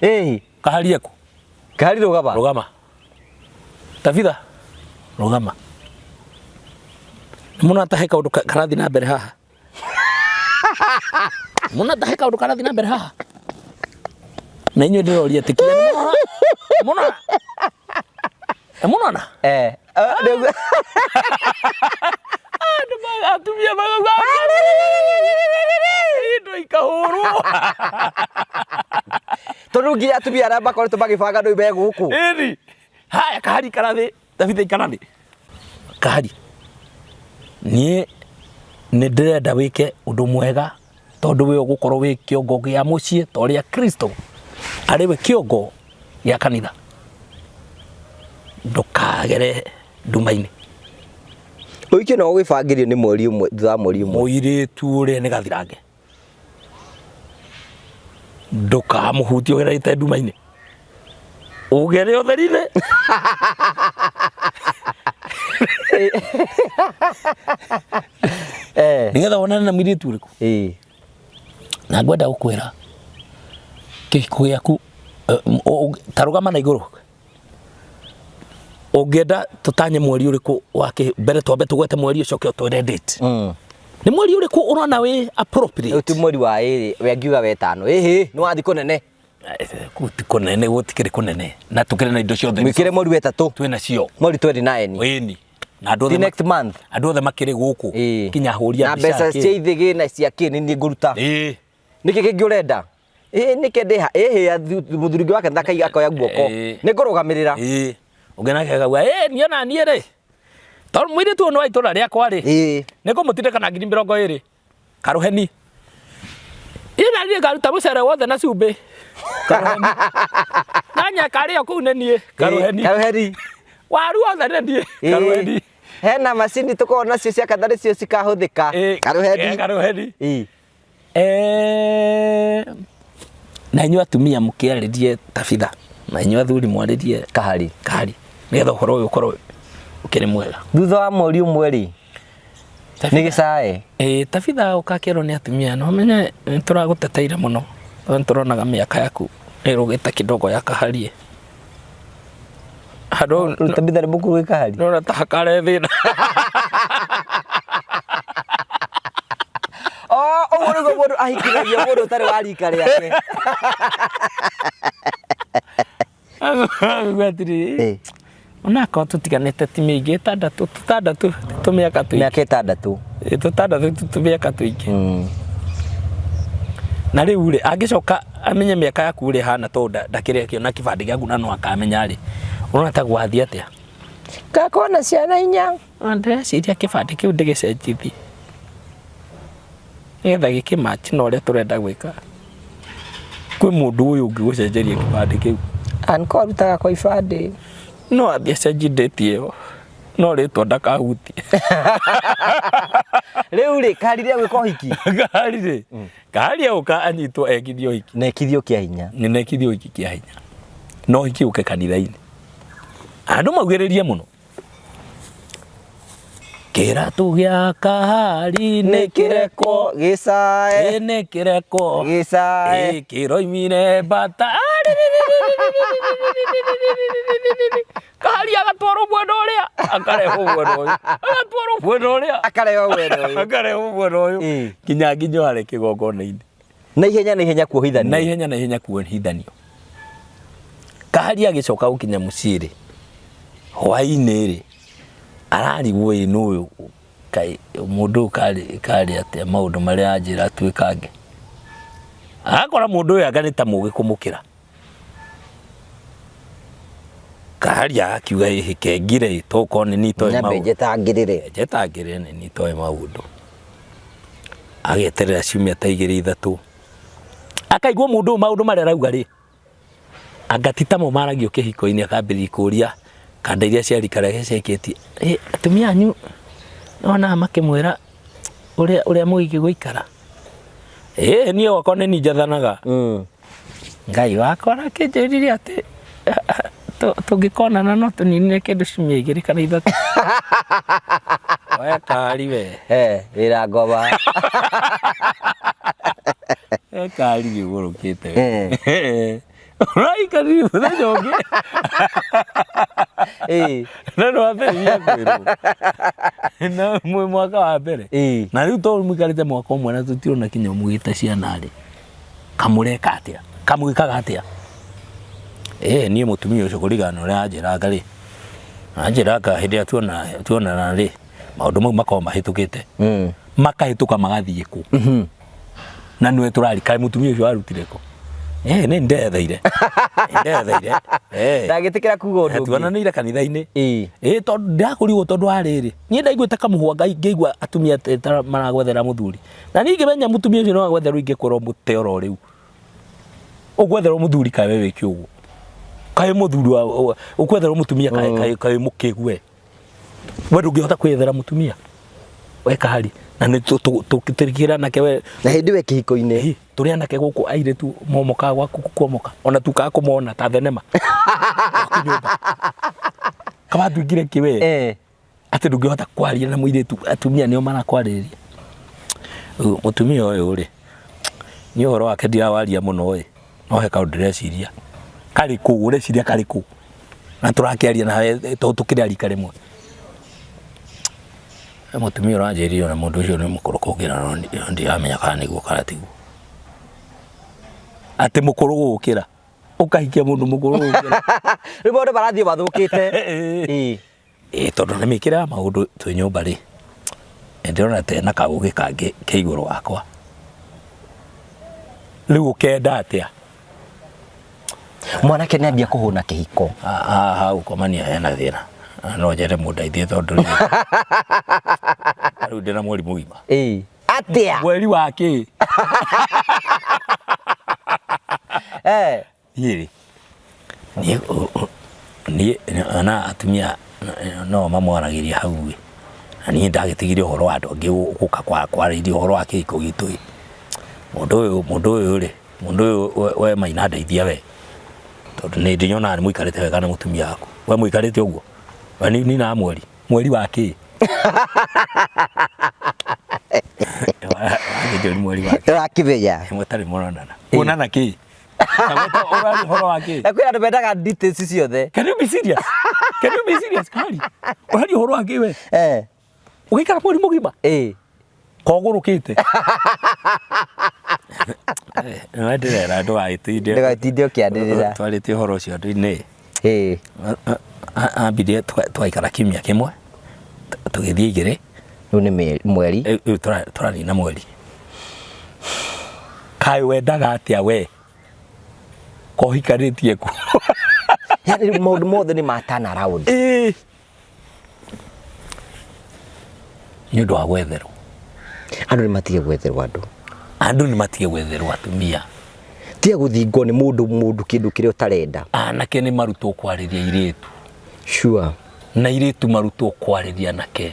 Ĩĩ. Kaharie kũ? Kahari rũgama. Rũgama. Tabitha, rũgama. Nĩ mũno atahe kaũndũ karathiĩ na mbere haha. Mũno atahe kaũndũ karathiĩ na mbere haha. Na inyuĩ ndĩroria ĩtĩkia nĩ mũrona? Mũrona? Nĩ mũrona? Eh. Rĩu Andũ atumia magauga indo ikahũrwo. Tondũ nginya atumia arĩa makoretwo magĩbanga ndũi me gũkũ. Ĩni. Haya kahari ikara thĩ. Tabitha ikara thĩ. Kahari. Niĩ nĩ ndĩrenda wĩke ũndũ mwega tondũ we ũgũkorwo wĩ kĩongo gĩa mũciĩ ta ũrĩa Kristo arĩ we kĩongo gĩa kanitha. Ndũkagere nduma-inĩ. Ũhiki no ũgĩbangĩrio nĩ mweri ũmwe thutha wa mweri ũmwe. Mũirĩtu ũrĩa nĩ gathirange. Ndũkamũhutie ũgerete nduma-inĩ. Ũgere ũtheri-inĩ. Eh. Nĩgetha wonane na mũirĩtu ũrĩkũ. Ĩĩ. Na ngwenda gũkwĩra kĩhiko gĩaku ta rũgama na igũrũ. Ũngĩenda tũtanye mweri ũrĩkũ wa kĩ mbere twambe tũgwete mweri ũcoke ũtwĩre date. Nĩ mweri ũrĩkũ ũrona wĩ Rĩu appropriate? ti mweri wa ĩrĩ we angiuga wetano. Ĩhĩ nĩ wathiĩ kũnene. Kũu ti kũnene gũtikĩrĩ kũnene na tũkĩrĩ na indo ciothe Mwĩkĩre mweri wetatũ. twĩ nacio. Mweri 29. Ĩni. Na andũ Ti othe next month. andũ othe makĩrĩ gũkũ Ĩĩ. kinya ahũri a Na mbica mbeca kĩ. cia ithĩgĩ na cia kĩ nĩ niĩ ngũruta. Ĩĩ. Nĩkĩ kĩngĩ ũrenda? Ĩĩ nĩkĩ ndĩha? Ĩhĩ mũthuri ũngĩ wake ndakaiga akoya guoko. Ĩĩ. Nĩ ngũrũgamĩrĩra. Ĩĩ. Ũngĩ nake akauga ĩĩ niĩ ona niĩ rĩ tondũ mũirĩtu ũyũ nĩ wa itũra rĩakwa rĩ Ĩĩ. nĩ ngũmũtindĩka na 20,000 karũheni. Niĩ na niĩ ngaruta mũcere wothe na cumbĩ karũheni. Na nyekarĩo kũu nĩ niĩ karũheni. Karũheni. Waru wothe nĩ niĩ Ĩĩ. karũheni. Hena macini tũkoragwo nacio cia kanitha nĩcio cikahũthĩka. Ĩĩ. Karũheni. Karũheni. Ĩĩ. Eh, na inyuĩ atumia mũkĩarĩrie Tabitha na inyuĩ athuri mwarĩrie Kahari. Kahari nĩgetha ũhoro ũyũ ũkorwo ũkĩrĩ mwega. Thutha wa mweri ũmwe rĩ nĩ gĩcae. Ĩĩ Tabitha ũgakĩrwo nĩ atumia no menye nĩ tũragũteteire mũno tondũ nĩ tũronaga mĩaka yaku nĩ ĩrũgĩte kidogo ya Kaharie. Handũ hau Rĩu Tabitha nĩ mũkũrũ gwĩ Kahari. nĩũrona ta hakare thĩna. Oh, ũguo nĩguo mũndũ ahikithagia mũndũ ũtarĩ wa rika rĩake. Aguga atĩrĩrĩ Ĩĩ. onakorwo tũtiganĩte ti mĩingĩ ĩtandatũ tũtandatũ tũmĩaka tũingĩ. Mĩaka ĩtandatũ. Ĩ, tũtandatũ ti tũmĩaka tũingĩ. Na rĩu rĩ angĩcoka amenye mĩaka yaku ũrĩa ĩhana tondũ ndakĩrĩ akĩona kĩbandĩ gĩaku na no akamenya rĩ ũrona ta gwathiĩ atĩa? Ngakorwo na ciana inya. Ndĩreciria kĩbandĩ kĩu ndĩgĩcenjithie. Nĩgetha gĩkĩmatch na ũrĩa tũrenda gwĩka. Kwĩ mũndũ ũyũ ũngĩ gũcenjeria kĩbandĩ kĩu. Anko arutaga kwa ibandĩ. No athiĩ acenjie date ĩyo no rĩtwa ndakahutie. Rĩu rĩ, kahari rĩa gwĩka ũhiki. Kahari rĩ, kahari agũka anyitwo ekithio ũhiki. Na ekithio kĩa hinya. Na ekithio ũhiki kĩa hinya. Na ũhiki ũke kanitha-inĩ. Andũ maugĩrĩrie mũno. Kĩratũ gĩa kahari nĩ kĩrekwo Gĩcae. Ĩ nĩ kĩrekwo Gĩcae. Ĩ kĩroimire mbata Kahari agatwarwo mwena ũrĩa akarehwo mwena ũyũ agatwarwo mwena ũrĩa Akarehwo mwena ũyũ. akarehwo mwena ũyũ Ĩ. nginya nginya harĩ kĩgongona-inĩ Na ihenya na ihenya kuohithanio. Na ihenya na ihenya kuohithanio. Kahari agĩcoka gũkinya mũciĩ rĩ, hwainĩ rĩ, ararigwo ĩ nũ ũyũ kaĩ mũndũ ũyũ karĩ karĩ atĩa maũndũ marĩa anjĩra twĩkange. Agakora mũndũ ũyũ anga nĩ ta mũgĩ kũmũkĩra. Kahari agakiuga ĩhĩ kengire ĩ tokorwo nĩ niĩ itoĩ Nyambe maũndũ. njetangĩrĩre. Njetangĩrĩre nĩ niĩ itoĩ maũndũ. Ageterera ciumia ta igĩrĩ ithatũ. Akaigua mũndũ ũyũ maũndũ marĩa arauga rĩ, anga ti tamo maragio kĩhiko-inĩ akambĩrĩria kũria kanda iria cia rika rĩake ciaikĩtie, ĩ atumia anyu nĩwonaga makĩmwĩra ũrĩa ũrĩa mũgĩkĩ gũikara? Ĩ niĩ gwakwa nĩ niĩ njathanaga. Ngai wakwa arakĩnjĩrire atĩ tũngĩkonana no tũninire kĩndũ ciumia igĩrĩ kana ithatũ. We kari we. Eh, wĩra ngoma. We kari nĩ ũgũrũkĩte we. Ũraikarire mũthenya ũngĩ. Na nĩ wambĩrĩria kwĩrwo. Na mwĩ mwaka wa mbere. Na rĩu tondũ mũikarĩte mwaka ũmwe na tũtirona kinya mũgĩte ciana rĩ. Kamũreka atĩa? Kamwĩkaga atĩa? Ĩĩ niĩ mũtumia ũcio kũringana na ũrĩa anjĩraga rĩ, anjĩraga hĩndĩ ĩrĩa tuonana rĩ, maũndũ mau makoragwo mahĩtũkĩte. Makahĩtũka magathiĩ kũ? Na nĩwe tũrari, kaĩ mũtumia ũcio arutire kũ? Ĩĩ nĩ ndetheire. Ndetheire. Ĩĩ. Ndangĩtĩkĩra kuga ũndũ ũngĩ. Tuonanĩire kanitha-inĩ. Ĩĩ. Ĩĩ tondũ ndĩrakũrigwo tondũ wa rĩrĩ, niĩ ndaiguĩte kamũhwa ngĩigua atumia ta maragwethera mũthuri. Na niĩ ingĩmenya mũtumia ũcio no agwetherwo ingĩkorwo mũte oro rĩu. Ũgwetherwo mũthuri kaĩ we wĩ kĩũgũ. Kaĩ mũthuri wa ũkwetherwo mũtumia kaĩ kaĩ kaĩ mũkĩgu we. We ndũngĩhota kwĩyethera mũtumia. We kahari. Na nĩ tũkĩra anake we. Na hĩndĩ we kĩhiko-inĩ. Ĩ, tũrĩ anake gũkũ airĩtu momokaga gwaku kuomoka. Ona tukaga kũmona ta thenema. Gwaku nyũmba. Kaba tuingire kĩ we. Atĩ ndũngĩhota kwaria na mũirĩtu atumia nĩo marakwarĩrĩria. Rĩu mũtumia ũyũ rĩ, niĩ ũhoro wake ndirawaria mũno ĩ, no he kaũndũ ndĩreciria. Karĩ kũ? Ũreciria karĩ kũ? Na tũrakĩaria nawe tondũ tũkĩrĩ a rika rĩmwe. He mũtumia ũranjĩrire ona mũndũ ũcio nĩ mũkũrũ kũngĩra no ndiramenya kana nĩguo kana tiguo. Atĩ mũkũrũ gũgũkĩra? Ũkahikia mũndũ mũkũrũ gũgũkĩra? Rĩu maũndũ marathiĩ mathũkĩte. Ĩĩ. Ĩĩ tondũ nĩ mĩkĩre ya maũndũ twĩ nyũmba rĩ, nĩ ndĩrona ta ena kaũgĩ kangĩ ke igũrũ wakwa. Rĩu ũkenda atĩa? Mwanake nĩ ambia kũhũna kĩhiko. Haha gũkomania hena thĩna. Na no nyende mũndeithie tondũ rĩ, rĩu ndĩna mweri mũgima. Ĩĩ. Atĩa? Mweri wa kĩ? Eh. Niĩ-rĩ, niĩ niĩ ona atumia no mamwaragĩria hau ĩ, na niĩ ndagĩtigire ũhoro wa andũ angĩ gũka kwarĩria ũhoro wa kĩhiko gitũ ĩ, mũndũ ũyũ mũndũ ũyũ rĩ, mũndũ ũyũ we Maina ndeithia we, tondũ nĩ ndĩnyonaga nĩ mũikarĩte wega na mũtumia waku, we mũikarĩte ũguo? We nĩ ũninaga mweri? Mweri wa kĩ? Wangĩnjũria mweri wa kĩ? Ũrakĩmenya. Mũtarĩ mũronana. Kuonana kĩ? Ũraria ũhoro wa kĩ? Na kwĩ andũ mendaga details ciothe. Can you be serious? Can you be serious, Kari? Ũraria ũhoro wa kĩ we? Eh. Ũgĩikara mweri mũgima? Ĩĩ. Kogũrũkĩte? Nĩ ndĩrera ndũgagĩtinde. Ndũgagĩtinde ũkĩanĩrĩra. Twarĩtie ũhoro ũcio andũ-inĩ. Ĩĩ. Ambirie twaikara kiumia kĩmwe, tũgĩthiĩ igĩrĩ. Rĩu nĩ mweri. Rĩu tũranina mweri. Kaĩ wendaga atĩa we? Kohikanĩtie kũ? Yaani rĩu maũndũ mothe nĩ ma turn around. Ĩĩ. Nĩ ũndũ wa gwetherwo. Andũ nĩ matige gwetherwo andũ. Andũ nĩ matige gwetherwo atumia. Tiga gũthingwo nĩ mũndũ mũndũ kĩndũ kĩrĩa ũtarenda. Anake nĩ marutwo kwarĩria airĩtu. Sure. Na airĩtu marutwo kwarĩria anake.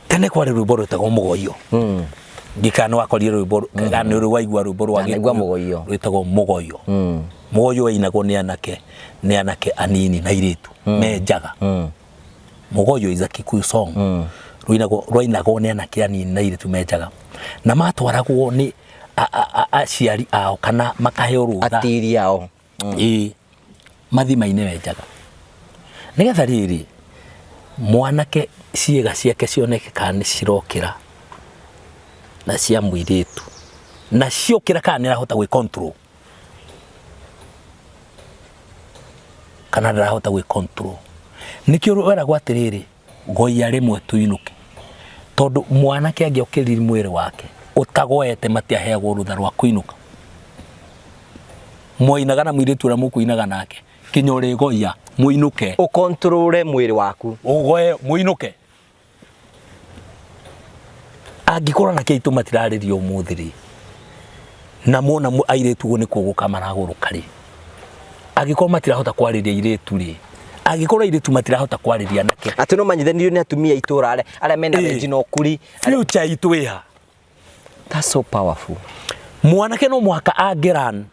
Tene kwarĩ rwĩmbo rwĩtagwo mũgoiyo. Ndikana nĩ wakorire rwĩmbo kana nĩ ũrĩ waigua rwĩmbo rwa Ndanaigua Gĩkũyũ mũgoiyo. rwĩtagwo mũgoiyo. Mũgoiyo wainagwo nĩ anake nĩ anake anini na airĩtu me njaga. Mũgoiyo is a Kikuyu song. Rũinagwo rwainagwo nĩ anake anini na airĩtu me njaga. Na matwaragwo nĩ aciari ao kana makaheo rũtha. Atiri ao. Ĩĩ mathiĩ maine me njaga. Nĩgetha rĩrĩ mwanake ciĩga ciake cioneke kana nĩ cirokĩra na cia mũirĩtu na ciokĩra kana nĩ arahota gwĩ control kana ndarahota gwĩ control. Nĩkĩo weragwo atĩrĩrĩ goia rĩmwe tũinũke tondũ mwanake angĩokĩrire mwĩrĩ wake ũtagoete matiaheagwo rũtha rwa kũinũka. Mwainaga na mũirĩtu ũrĩa mũkũinaga nake kinya ũrĩgoia mũinũke. Ũkontrole mwĩrĩ waku. Ũgoe mũinũke. Angĩkorwo anake aitũ matirarĩrio ũmũthĩ rĩ, na mona airĩtu ũguo nĩ kũgũka maragũrũka rĩ, angĩkorwo matirahota kwarĩria airĩtu rĩ, angĩkorwo airĩtu matirahota kwarĩria anake. Atĩ no manyithanĩrio nĩ atumia a itũra arĩa arĩa mena Ĩĩ. wenji na ũkuri. Future itũ ĩha? That's so powerful. Mwanake no mũhaka angĩran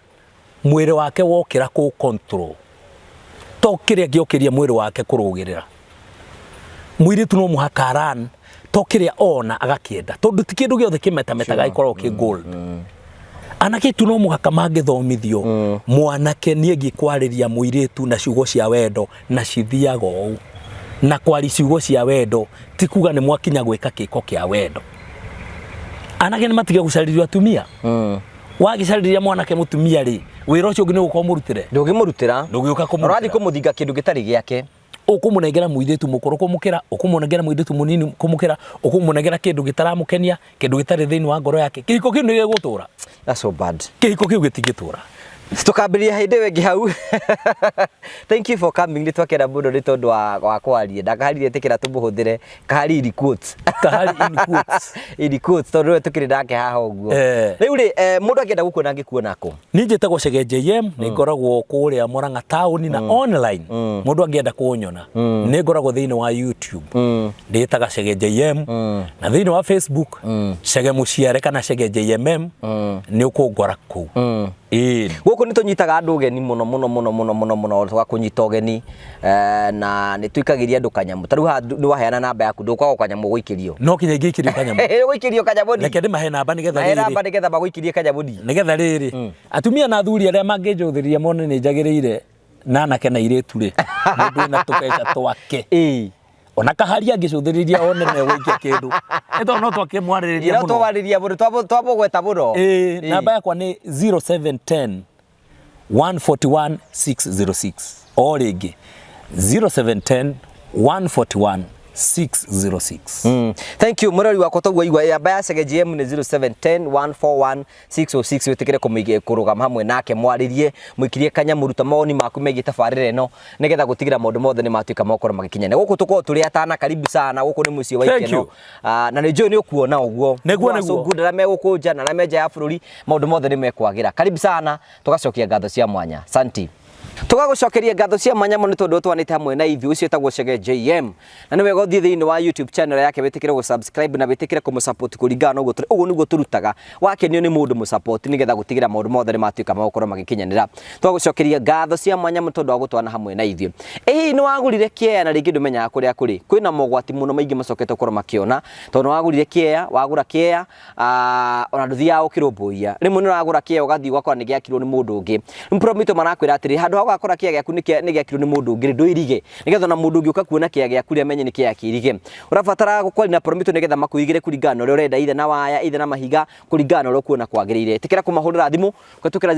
mwĩrĩ wake wokĩra kũ control to kĩrĩa angĩokĩria mwĩrĩ wake kũrũgĩrĩra. Mũirĩtu no mũhaka aran to kĩrĩa ona agakĩenda tondũ ti kĩndũ gĩothe kĩmetametaga gĩkoragwo kĩ gold. Anake aitũ no mũhaka mangĩthomithio mwanake nĩ ĩgiĩ kwarĩria mũirĩtu na ciugo cia wendo na cithiaga ũũ. Na kwaria ciugo cia wendo ti kuga nĩ mwakinya gwĩka kĩko kĩa wendo. Anake nĩ matige gũcarĩrio atumia. Wagĩcarĩria mwanake mũtumia rĩ, wĩra ũcio ũngĩ nĩ ũgũka ũmũrutĩre? Ndũngĩmũrutĩra. Ndũngĩũka kũmũrutĩra. Ũrathiĩ kũmũthinga kĩndũ gĩtarĩ gĩake. Ũkũmũnengera mũirĩtu mũkũrũ kũmũkĩra, ũkũmũnengera mũirĩtu mũnini kũmũkĩra, ũkũmũnengera kĩndũ gĩtaramũkenia, kĩndũ gĩtarĩ thĩinĩ wa ngoro yake. Kĩhiko kĩu nĩ gĩgũtũra? That's so bad. Kĩhiko kĩu gĩtingĩtũra. Tũkambĩrĩria hĩndĩ ĩyo ĩngĩ hau. Thank you for coming. Nĩ twakena mũno nĩ tondũ wa, wa kwaria. Na Kahari ĩtĩkĩra tũmũhũthĩre. Kahari in quotes. Kahari in quotes. In quotes tondũ nĩwe tũkĩrĩ nake haha ũguo. Rĩu rĩ, mũndũ angĩenda gũkuona angĩkuona kũ? Niĩ njĩtagwo Chege JM, nĩ ngoragwo kũrĩa Murang'a taũni na online. Mũndũ angĩenda kũnyona, nĩ ngoragwo thĩinĩ wa YouTube. Ndĩĩtaga Chege JM, na thĩinĩ wa Facebook, Chege Mũciare kana Chege JMM, nĩ ũkũngora kũu. Ĩĩ. Gũkũ nĩ tũnyitaga andũ ũgeni mũno mũno mũno mũno mũno mũno tũgakũnyita ũgeni na nĩ tũikagĩria andũ kanyamũ. Ta rĩu haha nĩ waheana namba yaku ndũkwagwo kanyamũ ũgũikĩrio. No kinya ingĩikĩrio kanyamũ. Ũgũikĩrio kanyamũ ni. Reke ndĩmahe namba nĩgetha Mahe rĩrĩ. namba nĩgetha magũikĩrie kanyamũ ni. Nĩgetha rĩrĩ atumia na athuri arĩa mangĩnjũthĩrĩria mone nĩ njagĩrĩire na anake na airĩtu rĩ, mũndũ wĩna tũbeca twake. Ĩĩ. Ona kahari angĩcũthĩrĩria one nĩ egũikia kĩndũ. Nĩ tondũ no twakĩmwarĩrĩria No mũno. twarĩria mũno twamũgweta mũno. Ĩĩ, namba yakwa nĩ 0710 141 606. O rĩngĩ 0710 141 606. Thank you mũrori wakwa toguo igua namba ya Chege GM nĩ 0710 141 606 wĩtĩkĩre kũmĩige kũrũgama hamwe nake mwarĩrie mũikirie kanyamũ ruta mawoni maku megiĩ tabarĩra ĩno nĩgetha gũtigĩra maũndũ mothe nĩ matuĩka makorwo magĩkinya. Na gũkũ tũkoragwo tũrĩ atana karibu sana gũkũ nĩ mũciĩ wa Thank ikeno. you. Na nĩ njũĩ nĩ ũkuona ũguo. Nĩguo, Nĩ nĩguo. good arĩa megũkũ nja na arĩa me nja ya bũrũri maũndũ mothe nĩ mekwagĩra. Karibu sana tũgacokia ngatho cia mwanya. Santi. Tũgagũcokeria ngatho cia mwanya mũno nĩ tondũ ũtwanĩte hamwe na ithuĩ ũcio wĩtagwo Chege JM. Na nĩ wega ũthiĩ thĩinĩ wa YouTube channel yake wĩtĩkĩre gũ subscribe na wĩtĩkĩre kũmũ support kũringana na ũguo tũrĩ ũguo nĩguo tũrutaga. Wakenio nĩ mũndũ mũ support nĩgetha gũtigĩra maũndũ mothe nĩ matuĩka ma gũkorwo magĩkinyanĩra. Tũgagũcokeria ngatho cia mwanya mũno tondũ wa gũtwana hamwe na ithuĩ. Ĩ hihi nĩ wagũrire kĩea na rĩngĩ ndũmenyaga kũrĩa kũrĩ? Kwĩna mogwati mũno maingĩ macokete gũkorwo makĩona tondũ nĩ wagũrire kĩea, wagũra kĩea ona ndũthiaga ũkĩrũmbũiya. Rĩmwe nĩ ũragũra kĩea ũgathiĩ ũgakora nĩ gĩakirwo nĩ mũndũ ũngĩ. Rĩu Promito marakwĩra atĩrĩ, handũ ha ũgakora kĩea gĩaku nĩ gĩakirwo nĩ mũndũ ũngĩ rĩ, ndũirige. Nĩgetha ona mũndũ ũngĩ ũka kuona kĩea gĩaku rĩ, amenye nĩ kĩea kĩirige. Ũrabatara gũkwaria na Promito nĩgetha makũigĩre kũringana na ũrĩa ũrenda, either na waya, either na mahiga, kũringana na ũrĩa ũkuona kwagĩrĩire. Ĩtĩkĩra kũmahũrĩra thimũ kũhetũkĩra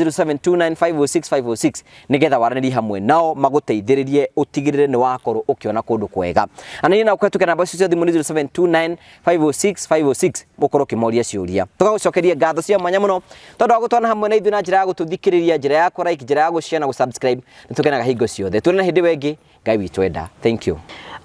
0729506506 nĩgetha waranĩrie hamwe nao magũteithĩrĩrie ũtigĩrĩre nĩ wakorwo ũkĩona kũndũ kwega. Anĩria nao kũhetũkĩra namba icio cia thimũ nĩ 0729 506 506 ũkorwo ũkĩmoria ciũria. Tũgagũcokeria ngatho cia mwanya mũno tondũ wa gũtwana hamwe na ithuĩ na njĩra ya gũtũthikĩrĩria, njĩra ya kũ like, njĩra ya gũ share na gũ subscribe. Subscribe, nĩ tũkenaga hingo ciothe. Tuonane hĩndĩ ĩyo ĩngĩ, Ngai witũ enda. Thank you.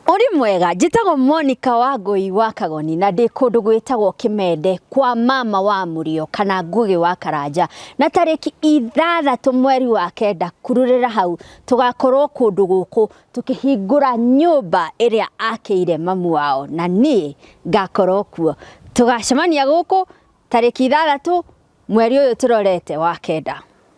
Ũrĩ mwega, njĩtagwo Monica Wangũi wa Kagoni na ndĩ kũndũ gwĩtagwo Kĩmende kwa mama wa Mũrio kana Ngũgĩ wa Karanja, na tarĩki 6 mweri wa 9 kururĩra hau tũgakorwo kũndũ gũkũ tũkĩhingũra nyũmba ĩrĩa akĩire mamu wao na niĩ ngakorwo kuo. Tũgacemania gũkũ tarĩki 6 mweri ũyũ tũrorete wa 9.